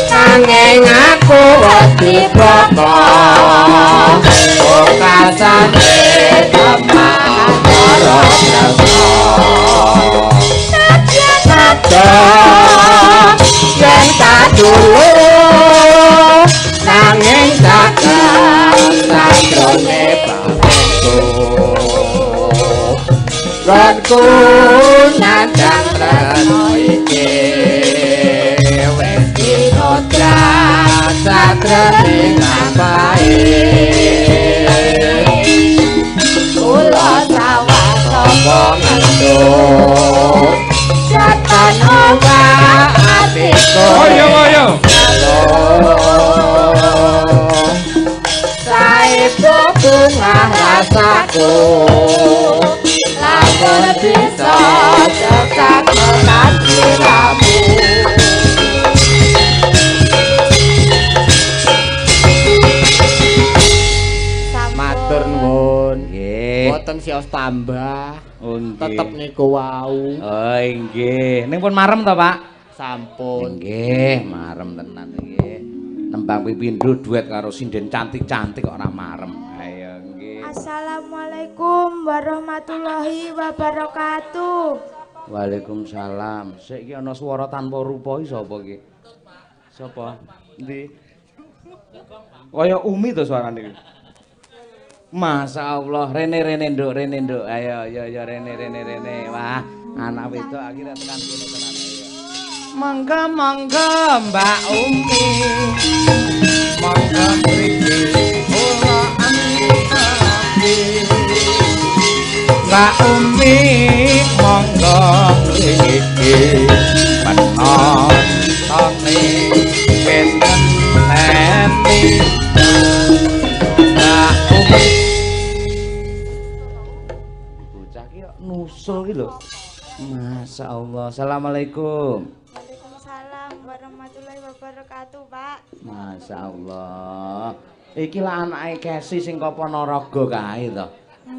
D: nanging aku wedi bloko pungkasane teman para tresna yen kadulu nanging jagat sajrone batinku Ganku nyandang tresna iki wis tinodra satrene ngapae
B: kula sawang
D: sapa ngendut jatan ora atiku
A: Ayo ayo
D: saepo bunga rasaku lamun bisa cekak tenan sliramu. Matur nuwun.
A: Nggih.
D: Mboten sios tambah.
A: Oh, nggih.
D: Tetep niku wau.
A: Oh, nggih. Ning pun marem to, Pak?
D: Sampun.
A: Nggih, marem tenan nggih. Nembang pipindho duet karo sinden cantik-cantik kok ora marem. Ayo nggih.
F: Assalamualaikum warahmatullahi wabarakatuh.
A: Waalaikumsalam. Sik iki ana swara tanpa rupa iki sapa iki? Sapa? Endi? Kaya Umi to suarane iki. Masya Allah, rene rene nduk, rene nduk. Ayo ayo ayo rene rene rene. Wah, anak wedok akhirnya tekan kene tenan ayo. Mangga mangga Mbak Umi. Mangga mriki ora antapi. Mbak Umi monggo mriki. Penontone wis ngenteni. Mbak Umi. Bocah ki kok nusul ki lho. Masya Allah. Assalamualaikum.
F: Waalaikumsalam warahmatullahi wabarakatuh, Pak.
A: Masya Allah. Iki lah anake Kesi sing ka Ponorogo kae to.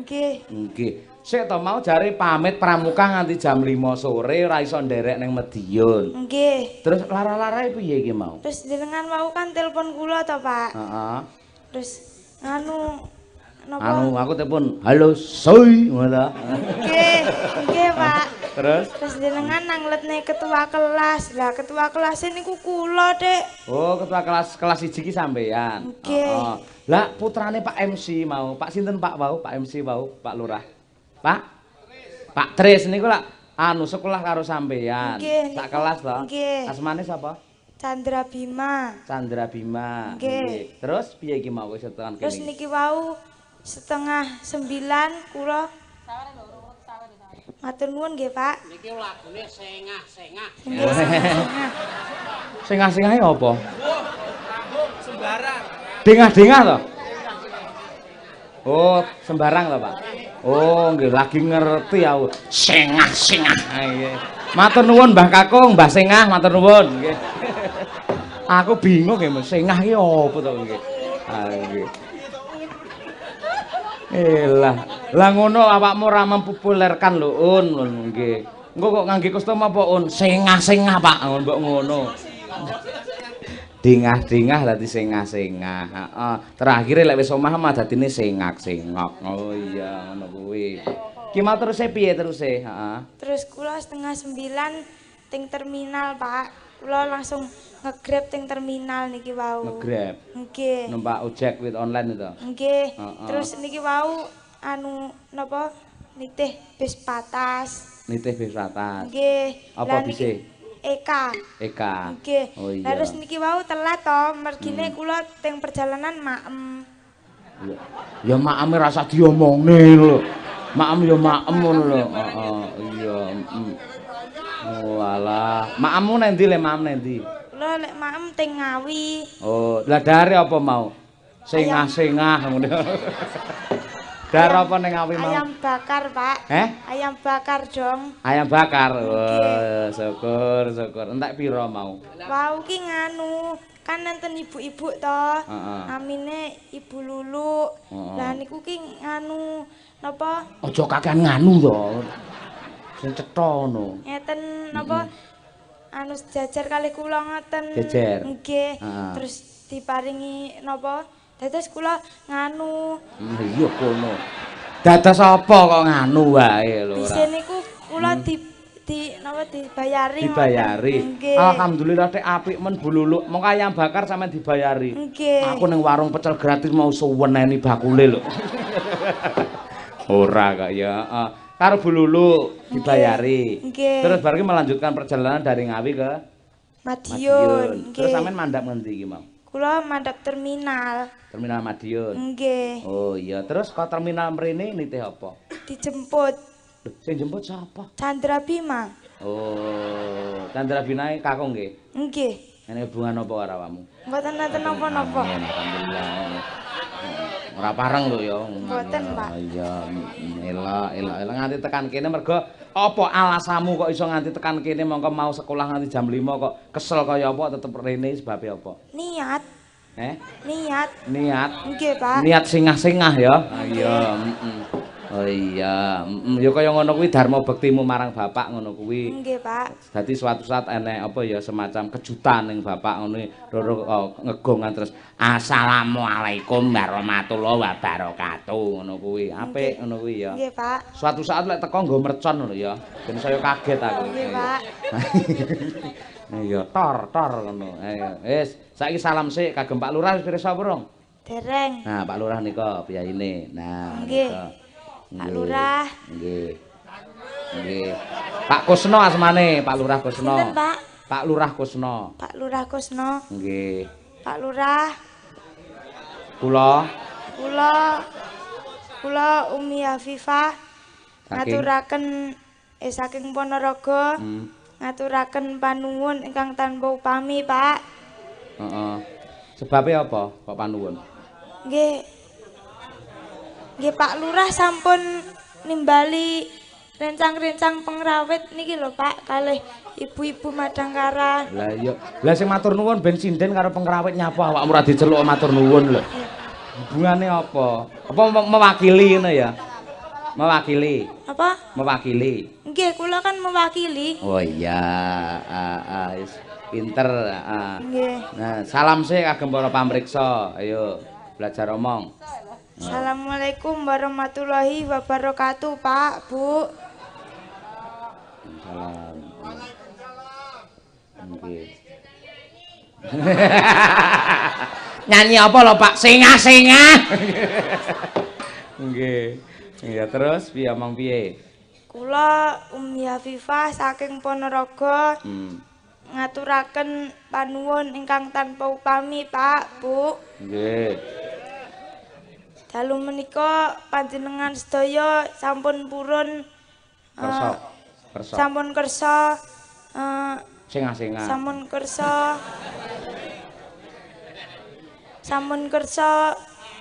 F: Nggih.
A: Nggih. Sik to mau jare pamit pramuka nganti jam 5 sore ora iso nderek ning Madiun.
F: Nggih.
A: Terus lara-larae piye iki mau?
F: Terus jenengan mau kan telepon kula to, Pak.
A: Heeh.
F: Terus anu napa?
A: Anu aku telepon, "Halo, soy." Ngono ta.
F: Nggih, nggih, Pak.
A: Terus
F: Terus jenengan nangletne ketua kelas. Lah ketua kelas niku kula, Dik.
A: Oh, ketua kelas kelas 1 ki sampean.
F: Nggih.
A: Heeh. Lah putrane Pak MC mau, Pak sinten Pak wau? Pak MC wau, Pak Lurah. Pak? Pak Tris niku lak anu sekolah karo sampean.
F: Nggih,
A: Sak
F: niku.
A: kelas to.
F: Nggih.
A: Asmane sapa?
F: Chandra Bima.
A: Chandra Bima.
F: Nggih.
A: Terus piye iki mau wis tekan kene?
F: Terus niki wau 8:30 kula matur nuwun nggih, Pak.
G: Niki lagune sengah-sengah.
F: Nggih, sengah-sengah.
A: Sengah-sengahe apa?
G: Sembarang.
A: Dengah-dengah to? Oh, sembarang to, Pak. Oh, nggih lagi ngerti aku. Sengah-sengah. Nggih. Matur nuwun Mbah Kakung, Mbah Sengah, matur nuwun nggih. Aku bingung nggih, sengah iki apa to nggih. Ah nggih. Elah, lah ngono awakmu ora mempopulerkan lho, Un, ngono nggih. Engko kok ngangge kostum apa, Un? Sengah-sengah, Pak, ngono mbok ngono. Dingah-dingah dadi sengah-sengah. Heeh. Terakhir lek wis omah mah dadine sengak-sengok. Oh iya, ngono kuwi. Ki mau teruse piye teruse? Heeh.
F: Terus kula 8:30 ting terminal, Pak. Kula langsung nge-grab ting terminal niki wau.
A: Nge-grab.
F: Nggih.
A: Numpak ojek with online itu.
F: Nggih.
A: Heeh.
F: Terus niki wau anu napa nitih bis patas.
A: Nitih bis patas.
F: Nggih.
A: Apa
F: Lah niki
A: bise?
F: Eka.
A: Eka.
F: Nggih.
A: Oh iya.
F: Lah terus niki wau telat to, mergine kula teng perjalanan maem.
A: Ya, ya maeme rasa diomongne lho. Maem ya maem ngono lho. Heeh, iya. Oh alah, maemmu nang ndi le maem nang ndi?
F: Kula lek maem teng Ngawi.
A: Oh, lah dare apa mau? Sengah-sengah ngono. Dare apa ning Ngawi mau?
F: Ayam bakar, Pak.
A: Eh?
F: Ayam bakar dong.
A: Ayam bakar. Wah, syukur, syukur. Entek pira mau?
F: Wau ki nganu, kan nenten ibu-ibu to.
A: Heeh.
F: Namine Ibu Lulu.
A: Heeh.
F: Lah niku ki nganu napa?
A: Aja kakean nganu to. Sing cetha ngono.
F: Ngeten napa? Anu sejajar kalih kula ngoten.
A: Jejer.
F: Nggih.
A: Heeh.
F: Terus diparingi napa? Dados kula nganu.
A: Iya kono. Dados apa kok nganu wae lho ora.
F: Bise niku kula di napa dibayari.
A: Dibayari.
F: Nggih.
A: Alhamdulillah tek apik men Bu Luluk. Mongko ayam bakar sampean dibayari.
F: Nggih.
A: Aku ning warung pecel gratis mau suweneni bakule lho. Ora kok ya. Heeh. Karo Bu Luluk dibayari.
F: Nggih.
A: Terus bar iki melanjutkan perjalanan dari Ngawi ke
F: Madiun.
A: Terus
F: Nggih.
A: sampean mandap ngendi iki mau?
F: Kula mandap terminal.
A: Terminal Madiun.
F: Nggih.
A: Oh iya, terus kok terminal mrene nitih apa?
F: Dijemput
A: Lho, sing jemput sapa?
F: Chandra Bima.
A: Oh, Chandra Binae kakung nggih.
F: Nggih.
A: Ene hubungan apa karo awakmu?
F: Mboten nenten napa-napa.
A: Amin, alhamdulillah. Ora pareng lho ya.
F: Mboten, Pak.
A: Iya, elok, elok, elok nganti tekan kene mergo apa alasanmu kok iso nganti tekan kene mongko mau sekolah nganti jam 5 kok kesel kaya apa tetep rene sebabe apa?
F: Niat,
A: Eh,
F: niat.
A: niat.
F: Nggih, Pak.
A: Niat singah-singah ya. Iya, heeh. Oh iya, ya kaya ngono kuwi dharma bektimu marang bapak ngono kuwi.
F: Nggih, Pak.
A: Dadi suatu saat enek apa ya semacam kejutan ning bapak ngono roro ngegongan terus assalamualaikum warahmatullahi wabarakatuh ngono kuwi. Apik ngono kuwi ya.
F: Nggih, Pak.
A: Suatu saat lek teko nggo mercon ngono ya. Ben saya kaget aku.
F: Nggih, Pak.
A: Iya, tor tor ngono. Ayo, wis, saiki salam sik kagem Pak Lurah wis pirsa apa rong?
F: Dereng.
A: Nah, Pak Lurah nika piyayine. Nah,
F: Nggih.
A: nika.
F: Pak Lurah.
A: Nggih. Nggih. Pak Kusno asmane, Pak Lurah Kusno.
F: Sinten, Pak?
A: Pak Lurah Kusno.
F: Pak Lurah Kusno.
A: Nggih.
F: Pak Lurah,
A: Kula
F: kula kula Umi Hafifah
A: Saking?
F: ngaturaken saking Ponorogo. Ngaturaken panuwun ingkang tanpa upami, Pak.
A: Heeh. Sebabe apa kok panuwun?
F: Nggih. Nggih Pak Lurah sampun nimbali rencang-rencang pengrawit niki lho Pak kalih ibu-ibu Madangkara.
A: Lah iya. Lah sing matur nuwun ben sinden karo pengrawit nyapa awakmu ora diceluk matur nuwun lho. Hubungane apa? Apa mewakili ngono ya? Mewakili.
F: Apa?
A: Mewakili.
F: Nggih, kula kan mewakili.
A: Oh iya, wis pinter,
F: Nggih.
A: Nah, salam sih kagem para pamriksa. Ayo belajar omong.
F: Assalamualaikum warahmatullahi wabarakatuh, Pak, Bu.
A: Salam. Nggih. Nyanyi apa lho, Pak? Sengah-sengah. Nggih. Ya terus piye omong piye?
F: Kula Umi Hafifah saking Ponorogo. Ngaturaken panuwun ingkang tanpa upami, Pak, Bu.
A: Nggih.
F: Dalu menika panjenengan sedaya sampun purun
A: kersa. Kersa.
F: Sampun kersa
A: sengah-sengah.
F: Sampun kersa. Sampun kersa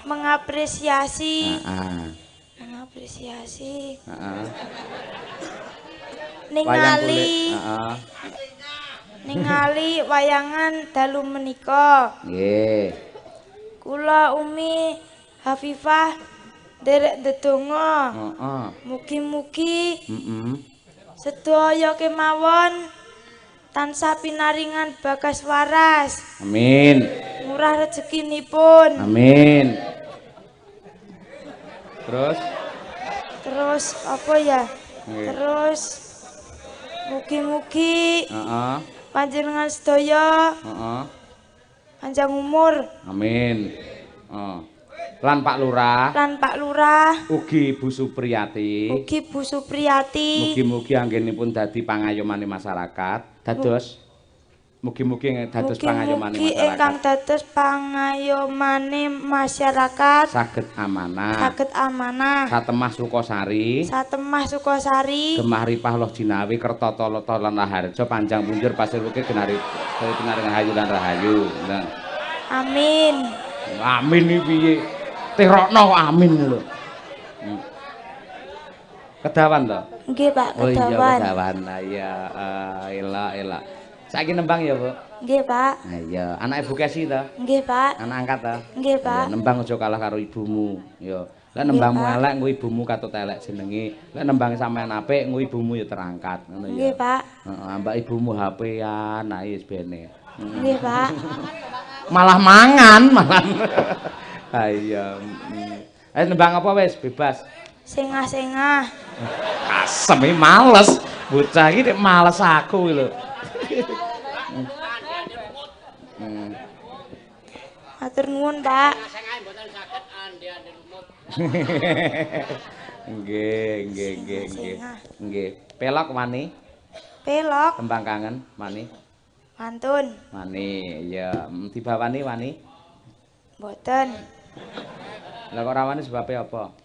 F: mengapresiasi. Mengapresiasi. Ningali. Ningali wayangan dalu menika.
A: Nggih.
F: Kula Umi Hafifah nderek ndedonga.
A: Heeh.
F: Mugi-mugi sedaya kemawon tansah pinaringan bagas waras.
A: Amin.
F: Murah rezekinipun.
A: Amin. Terus?
F: Terus apa ya?
A: Nggih.
F: Terus mugi-mugi panjenengan sedaya panjang umur.
A: Amin. Lan Pak Lurah.
F: Lan Pak Lurah.
A: Ugi Bu Supriyati.
F: Ugi Bu Supriyati.
A: Mugi-mugi anggenipun dadi pangayomane masyarakat. Dados mugi-mugi dados pangayomane
F: masyarakat. Mugi ingkang dados pangayomane masyarakat.
A: Saged amanah.
F: Saged amanah.
A: Satemah Sukosari.
F: Satemah Sukosari.
A: Gemah ripah loh jinawi kertata lata lan raharja panjang punjur pasir wukir genari pinaring rahayu lan rahayu. Nah.
F: Amin.
A: Amin iki piye? Tirokno kok amin lho. Kedawan to?
F: Nggih, Pak, kedawan.
A: Oh iya, kedawan. Lah iya, elok elok. Saiki nembang ya, Bu?
F: Nggih, Pak.
A: Nah iya, anak Ibu Kesi to?
F: Nggih, Pak.
A: Anak angkat to?
F: Nggih, Pak.
A: Ya, nembang aja kalah karo ibumu, ya. Lek nembangmu elek engko ibumu katut elek jenenge. Lek nembang sampean apik engko ibumu ya terangkat, ngono ya.
F: Nggih, Pak.
A: Heeh, ambak ibumu HP-an, ae wis bene.
F: Nggih, Pak.
A: Malah mangan, malah. Ha iya. Ayo nembang apa wis bebas.
F: Sengah-sengah.
A: Asem iki males. Bocah iki nek males aku iki lho.
F: Matur nuwun, Pak.
A: Nggih, nggih, nggih, nggih. Nggih. Pelok wani?
F: Pelok.
A: Tembang kangen wani?
F: Mantun.
A: Wani, iya. Dibawani wani?
F: Mboten.
A: Lah kok ora wani sebabe apa?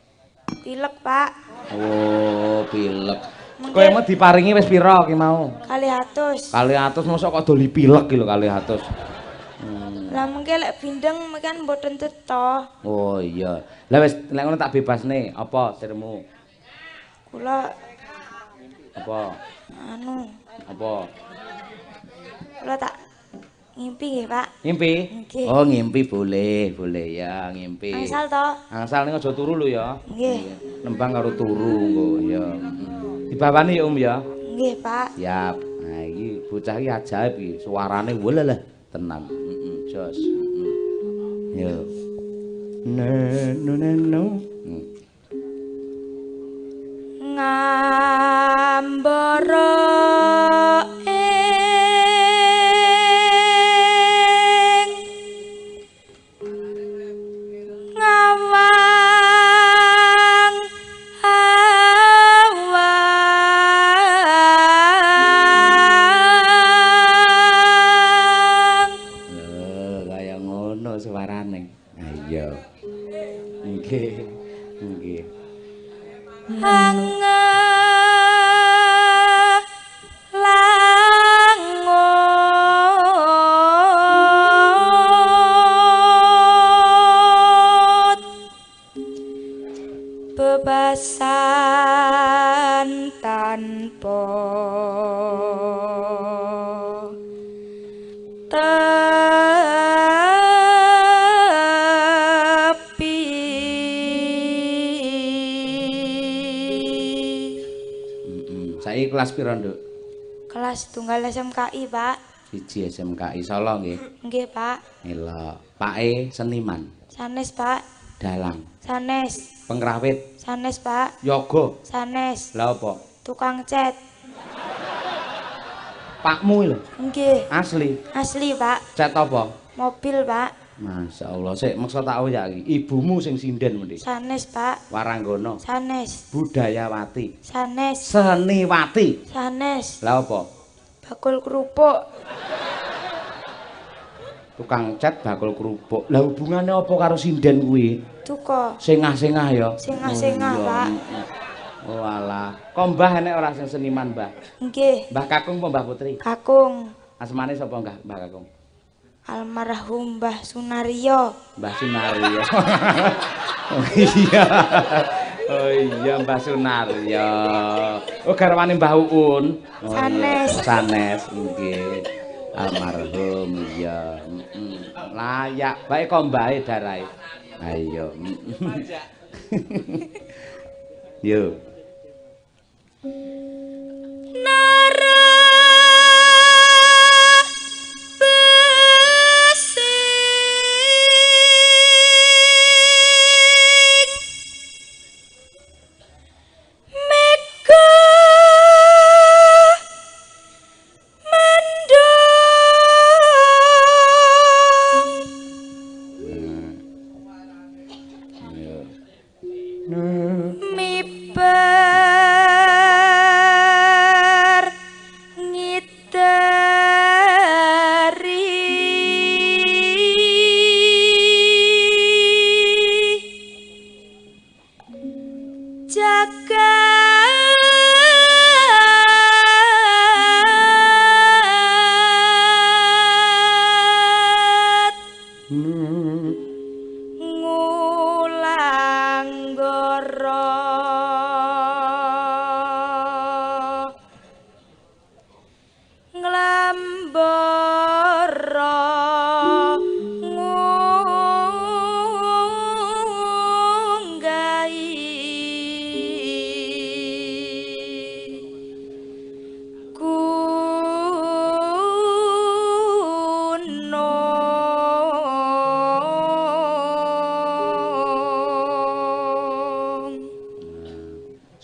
F: Pilek, Pak.
A: Oh, pilek. Kowe mau diparingi wis pira ki mau?
F: 200.
A: 200 mosok kok doli pilek ki lho 200.
F: Lah mengke lek bindeng kan mboten cetha.
A: Oh iya. Lah wis lek ngono tak bebasne, apa sirmu?
F: Kula
A: apa?
F: Anu.
A: Apa?
F: Kula tak ngimpi nggih, Pak.
A: Ngimpi?
F: Nggih.
A: Oh, ngimpi boleh, boleh ya, ngimpi.
F: Angsal to?
A: Angsal ning aja turu lho ya.
F: Nggih.
A: Nembang karo turu engko ya. Dibawani ya, Om ya.
F: Nggih, Pak.
A: Siap. Nah, iki bocah iki ajaib iki, suarane welalah tenan. Heeh, jos. Heeh. Yo. Ne no ne no.
F: Ngambara ing ngawang awang.
A: Lho, kaya ngono suarane. Ha iya. Nggih. Nggih.
F: Langut bebasan tanpa tepi.
A: Saiki kelas pira, Nduk?
F: Kelas tunggal SMKI, Pak.
A: 1 SMKI Solo nggih.
F: Nggih, Pak.
A: Elok. Pake seniman.
F: Sanes, Pak.
A: Dalang.
F: Sanes.
A: Pengrawit.
F: Sanes, Pak.
A: Yoga.
F: Sanes.
A: Lah apa?
F: Tukang cat.
A: Pakmu lho.
F: Nggih.
A: Asli.
F: Asli, Pak.
A: Cat apa?
F: Mobil, Pak.
A: Masya Allah, sik maksa tak oyak iki. Ibumu sing sinden mendhi.
F: Sanes, Pak.
A: Waranggono.
F: Sanes.
A: Budayawati.
F: Sanes.
A: Seniwati.
F: Sanes.
A: Lah apa?
F: Bakul kerupuk.
A: Tukang cat bakul kerupuk. Lah hubungane apa karo sinden kuwi?
F: Duka.
A: Sengah-sengah ya.
F: Sengah-sengah,
A: oh,
F: Pak.
A: Oh alah. Kok mbah enek ora sing seniman, Mbah?
F: Nggih.
A: Mbah Kakung apa Mbah Putri?
F: Kakung.
A: Asmane sapa Mbah Mbah Kakung?
F: Almarhum Mbah Sunario.
A: Mbah Sunario. Oh iya. Oh iya Mbah Sunario. Oh garwane Mbah Uun. Oh,
F: sanes.
A: Iya. Sanes nggih. Almarhum iya. Layak bae kok mbahe darahe. Ayo. Yo.
B: Nara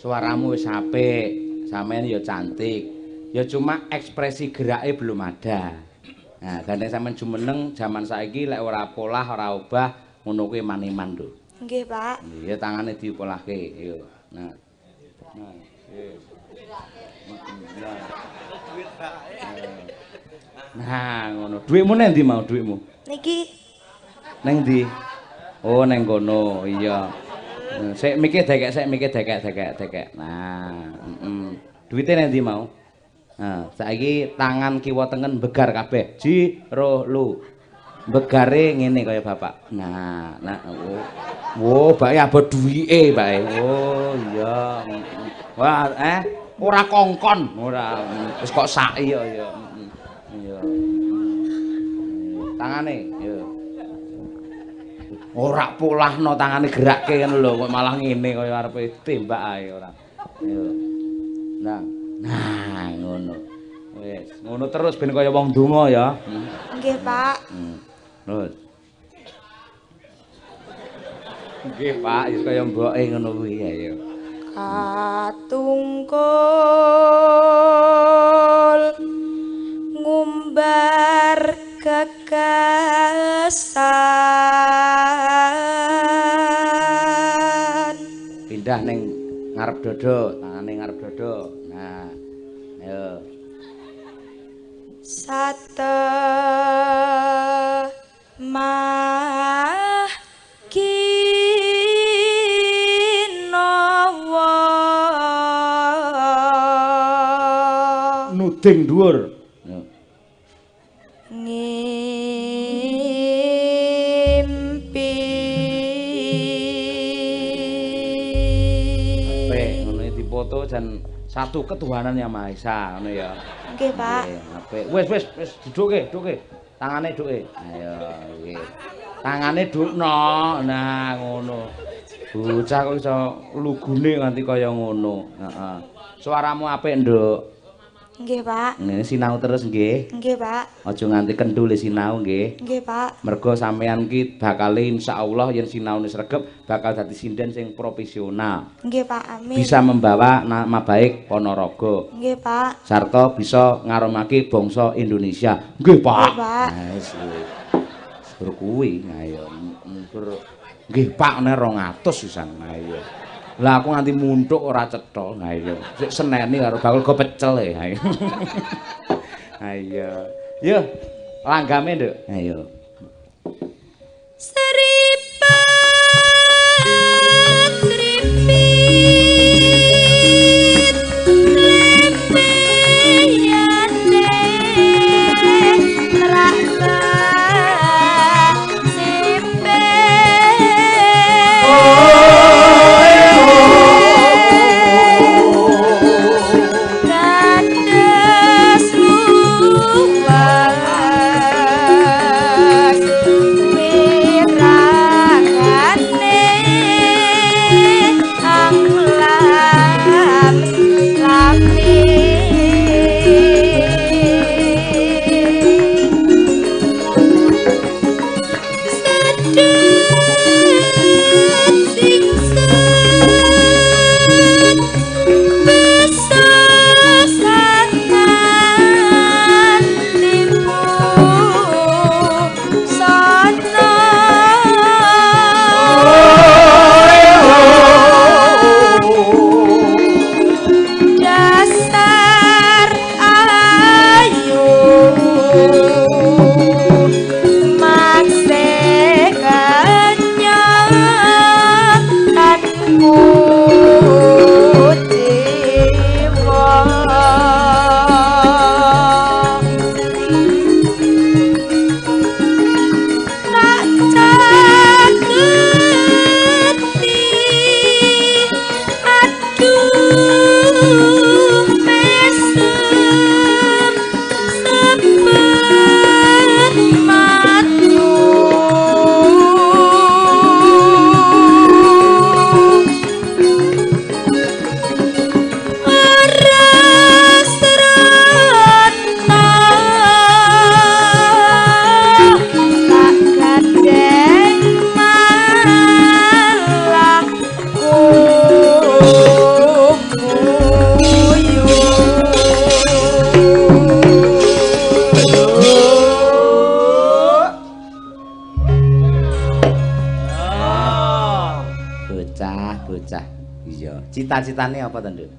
A: Suaramu wis apik, sampean ya cantik. Ya cuma ekspresi gerake belum ada. Nah, gandeng sampean jumeneng jaman saiki lek ora polah, ora obah, ngono kuwi eman-eman lho.
F: Nggih, Pak.
A: Iya, tangane dipolahke, yo. Nah. Nah, yes. Nah, ngono. Dhuwitmu nang ndi mau dhuwitmu?
F: Niki.
A: Nang ndi? Oh, nang kono. Iya. Sik mikir dekek, sik mikir dekek, dekek, dekek. Nah, Duwite nang ndi mau? Nah, saiki tangan kiwa tengen begar kabeh. Ji, ro, lu. Begare ngene kaya bapak. Nah, nah, oh. Wo, bae abot duwike, bae. Oh, iya. Wah, ora kongkon, ora. Wis kok saki ya, ya. Iya. Tangane, yo. Ora polahno tangane gerake ngono lho, kok malah ngene kaya arepe tembak ae ora. Yo. Nah, nah ngono. Wis, ngono terus ben kaya wong donga ya.
F: Nggih, Pak.
A: Terus. Nggih, Pak, wis kaya mboke ngono kuwi ayo.
F: Katungkul ngumbar gagasan.
A: Pindah ning ngarep dodo, tangane ngarep dodo. Nah, ayo.
F: Sate mah kinawa
A: nuding dhuwur.
F: Ngimpi.
A: Apik ngono dipoto jan satu ketuhanan yang Maha Esa ngono ya.
F: Nggih, Pak.
A: Apik. Wis wis wis duduke, duduke. Tangane duduke. Ayo nggih. Tangane dukno. Nah, ngono. Bocah kok iso lugune nganti kaya ngono. Heeh. Suaramu apik, Nduk.
F: Nggih, Pak.
A: Ngene sinau terus nggih.
F: Nggih, Pak.
A: Aja nganti kendhule sinau nggih.
F: Nggih, Pak.
A: Mergo sampeyan ki bakal insyaallah yen sinaune sregep bakal dadi sinden sing profesional.
F: Nggih, Pak. Amin.
A: Bisa membawa nama baik Ponorogo.
F: Nggih, Pak.
A: Sarta bisa ngaromake bangsa Indonesia. Nggih, Pak.
F: Nggih, Pak.
A: Nah, wis kuwi. Gur kuwi ayo. Gur nggih, Pak, nek 200 sisan. Ayo. Lah aku nganti muntuk ora cetha. Ha iya. Sik seneni karo bakul go pecel e. Ha iya. Ayo. Yo, langgame, Nduk. Ayo.
B: Seripat ripit lempeyane neraka simpe. Dados luas wirangane anglam lami. Sedhet singset besasangan tipu sana. Dasar ayu makse kenyatanku jiwa. Tak caketi aduh mesem sepet matu. Ora srana tak gandeng malah kumuyu.
A: Bocah, bocah. Iya, cita-citane apa to, Nduk?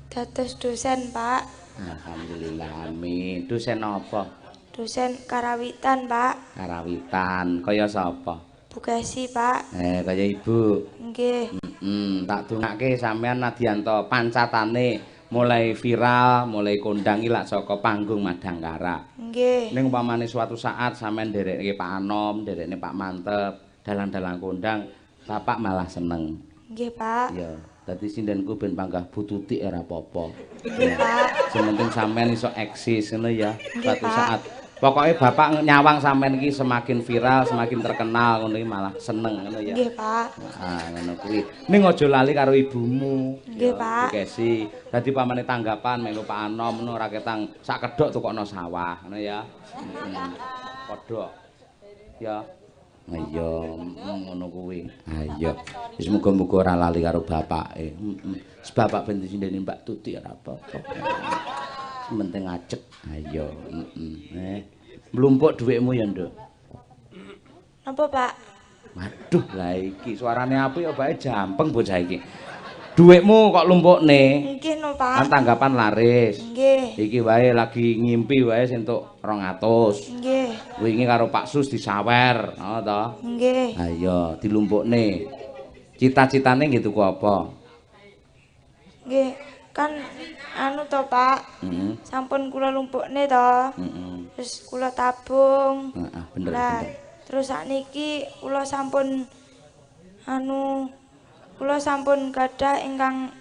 F: Dados dosen, Pak.
A: Alhamdulillah, amin. Dosen apa?
F: Dosen karawitan, Pak.
A: Karawitan. Kaya sapa?
F: Bu Kesi, Pak.
A: Kaya ibu.
F: Nggih.
A: Tak dongake sampean nadyanto pancatane mulai viral, mulai kondang iki lak saka panggung Madangkara.
F: Nggih.
A: Ning umpamane suatu saat sampean nderekke Pak Anom, nderekne Pak Mantep, dalang-dalang kondang, bapak malah seneng.
F: Nggih, Pak.
A: Iya, dadi sindenku ben panggah bututi ora apa-apa.
F: Nggih, Pak.
A: Sing penting sampean iso eksis ngono ya,
F: Nggih,
A: suatu
F: Pak.
A: saat. Pokoknya bapak nyawang sampean iki semakin viral, semakin terkenal ngono iki malah seneng ngono ya.
F: Nggih, Pak.
A: Ah, ngono kuwi. Ning aja lali karo ibumu.
F: Nggih,
A: Ya,
F: Pak.
A: Bu Kesi. Dadi pamane tanggapan melu Pak Anom ngono ora ketang sak kedhok tukokno sawah ngono ya. Heeh. Padha. Ya. Iya, ngono kuwi. Ha iya. Wis muga-muga ora lali karo bapake. Heeh. Wis bapak ben disindeni Mbak Tuti ora apa-apa. Sing penting ajeg. Ha iya, heeh. Mlumpuk dhuwitmu ya, Nduk.
F: Napa, Pak?
A: Waduh, lah iki suarane apik ya bae jampeng bocah iki. Dhuwitmu kok lumpukne?
F: Nggih no, Pak.
A: Kan tanggapan laris.
F: Nggih.
A: Iki wae lagi ngimpi wae entuk 200.
F: Nggih.
A: Wingi karo Pak Sus disawer, ngono to?
F: Nggih.
A: Ha iya, dilumpukne. Cita-citane nggih tuku apa?
F: Nggih, kan anu to, Pak.
A: Heeh.
F: Sampun kula lumpukne to.
A: Heeh.
F: Terus kula tabung.
A: Heeh, bener
F: Lah,
A: bener.
F: terus sakniki kula sampun anu kula sampun gadah ingkang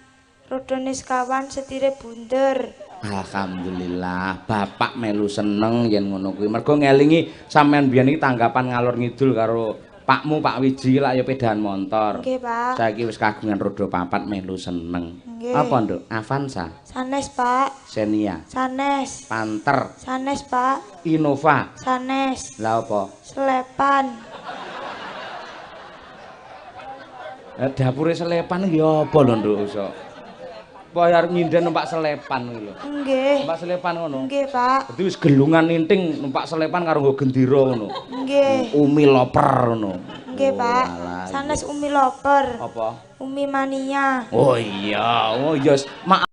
F: rodone sekawan setire bunder.
A: Alhamdulillah, bapak melu seneng yen ngono kuwi. Mergo ngelingi sampean biyen iki tanggapan ngalor ngidul karo Pakmu Pak Wiji lak ya pedahan montor.
F: Nggih, Pak.
A: Saiki wis kagungan roda papat melu seneng.
F: Nggih.
A: Apa, Nduk? Avanza,
F: Sanes, Pak.
A: Xenia,
F: Sanes.
A: Panther,
F: Sanes, Pak.
A: Innova.
F: Sanes.
A: Lah apa?
F: Selepan.
A: Dapure selepan iki apa lho, Nduk? Iso. Apa arep nyinden numpak selepan kuwi lho.
F: Nggih.
A: Numpak selepan ngono.
F: Nggih, Pak.
A: Dadi wis gelungan ninting numpak selepan karo nggo gendera ngono.
F: Nggih.
A: Umi loper ngono.
F: Nggih,
A: Oh,
F: Pak.
A: alah,
F: Sanes Umi Loper.
A: Apa?
F: Umi Mania.
A: Oh iya, oh iya. Maaf.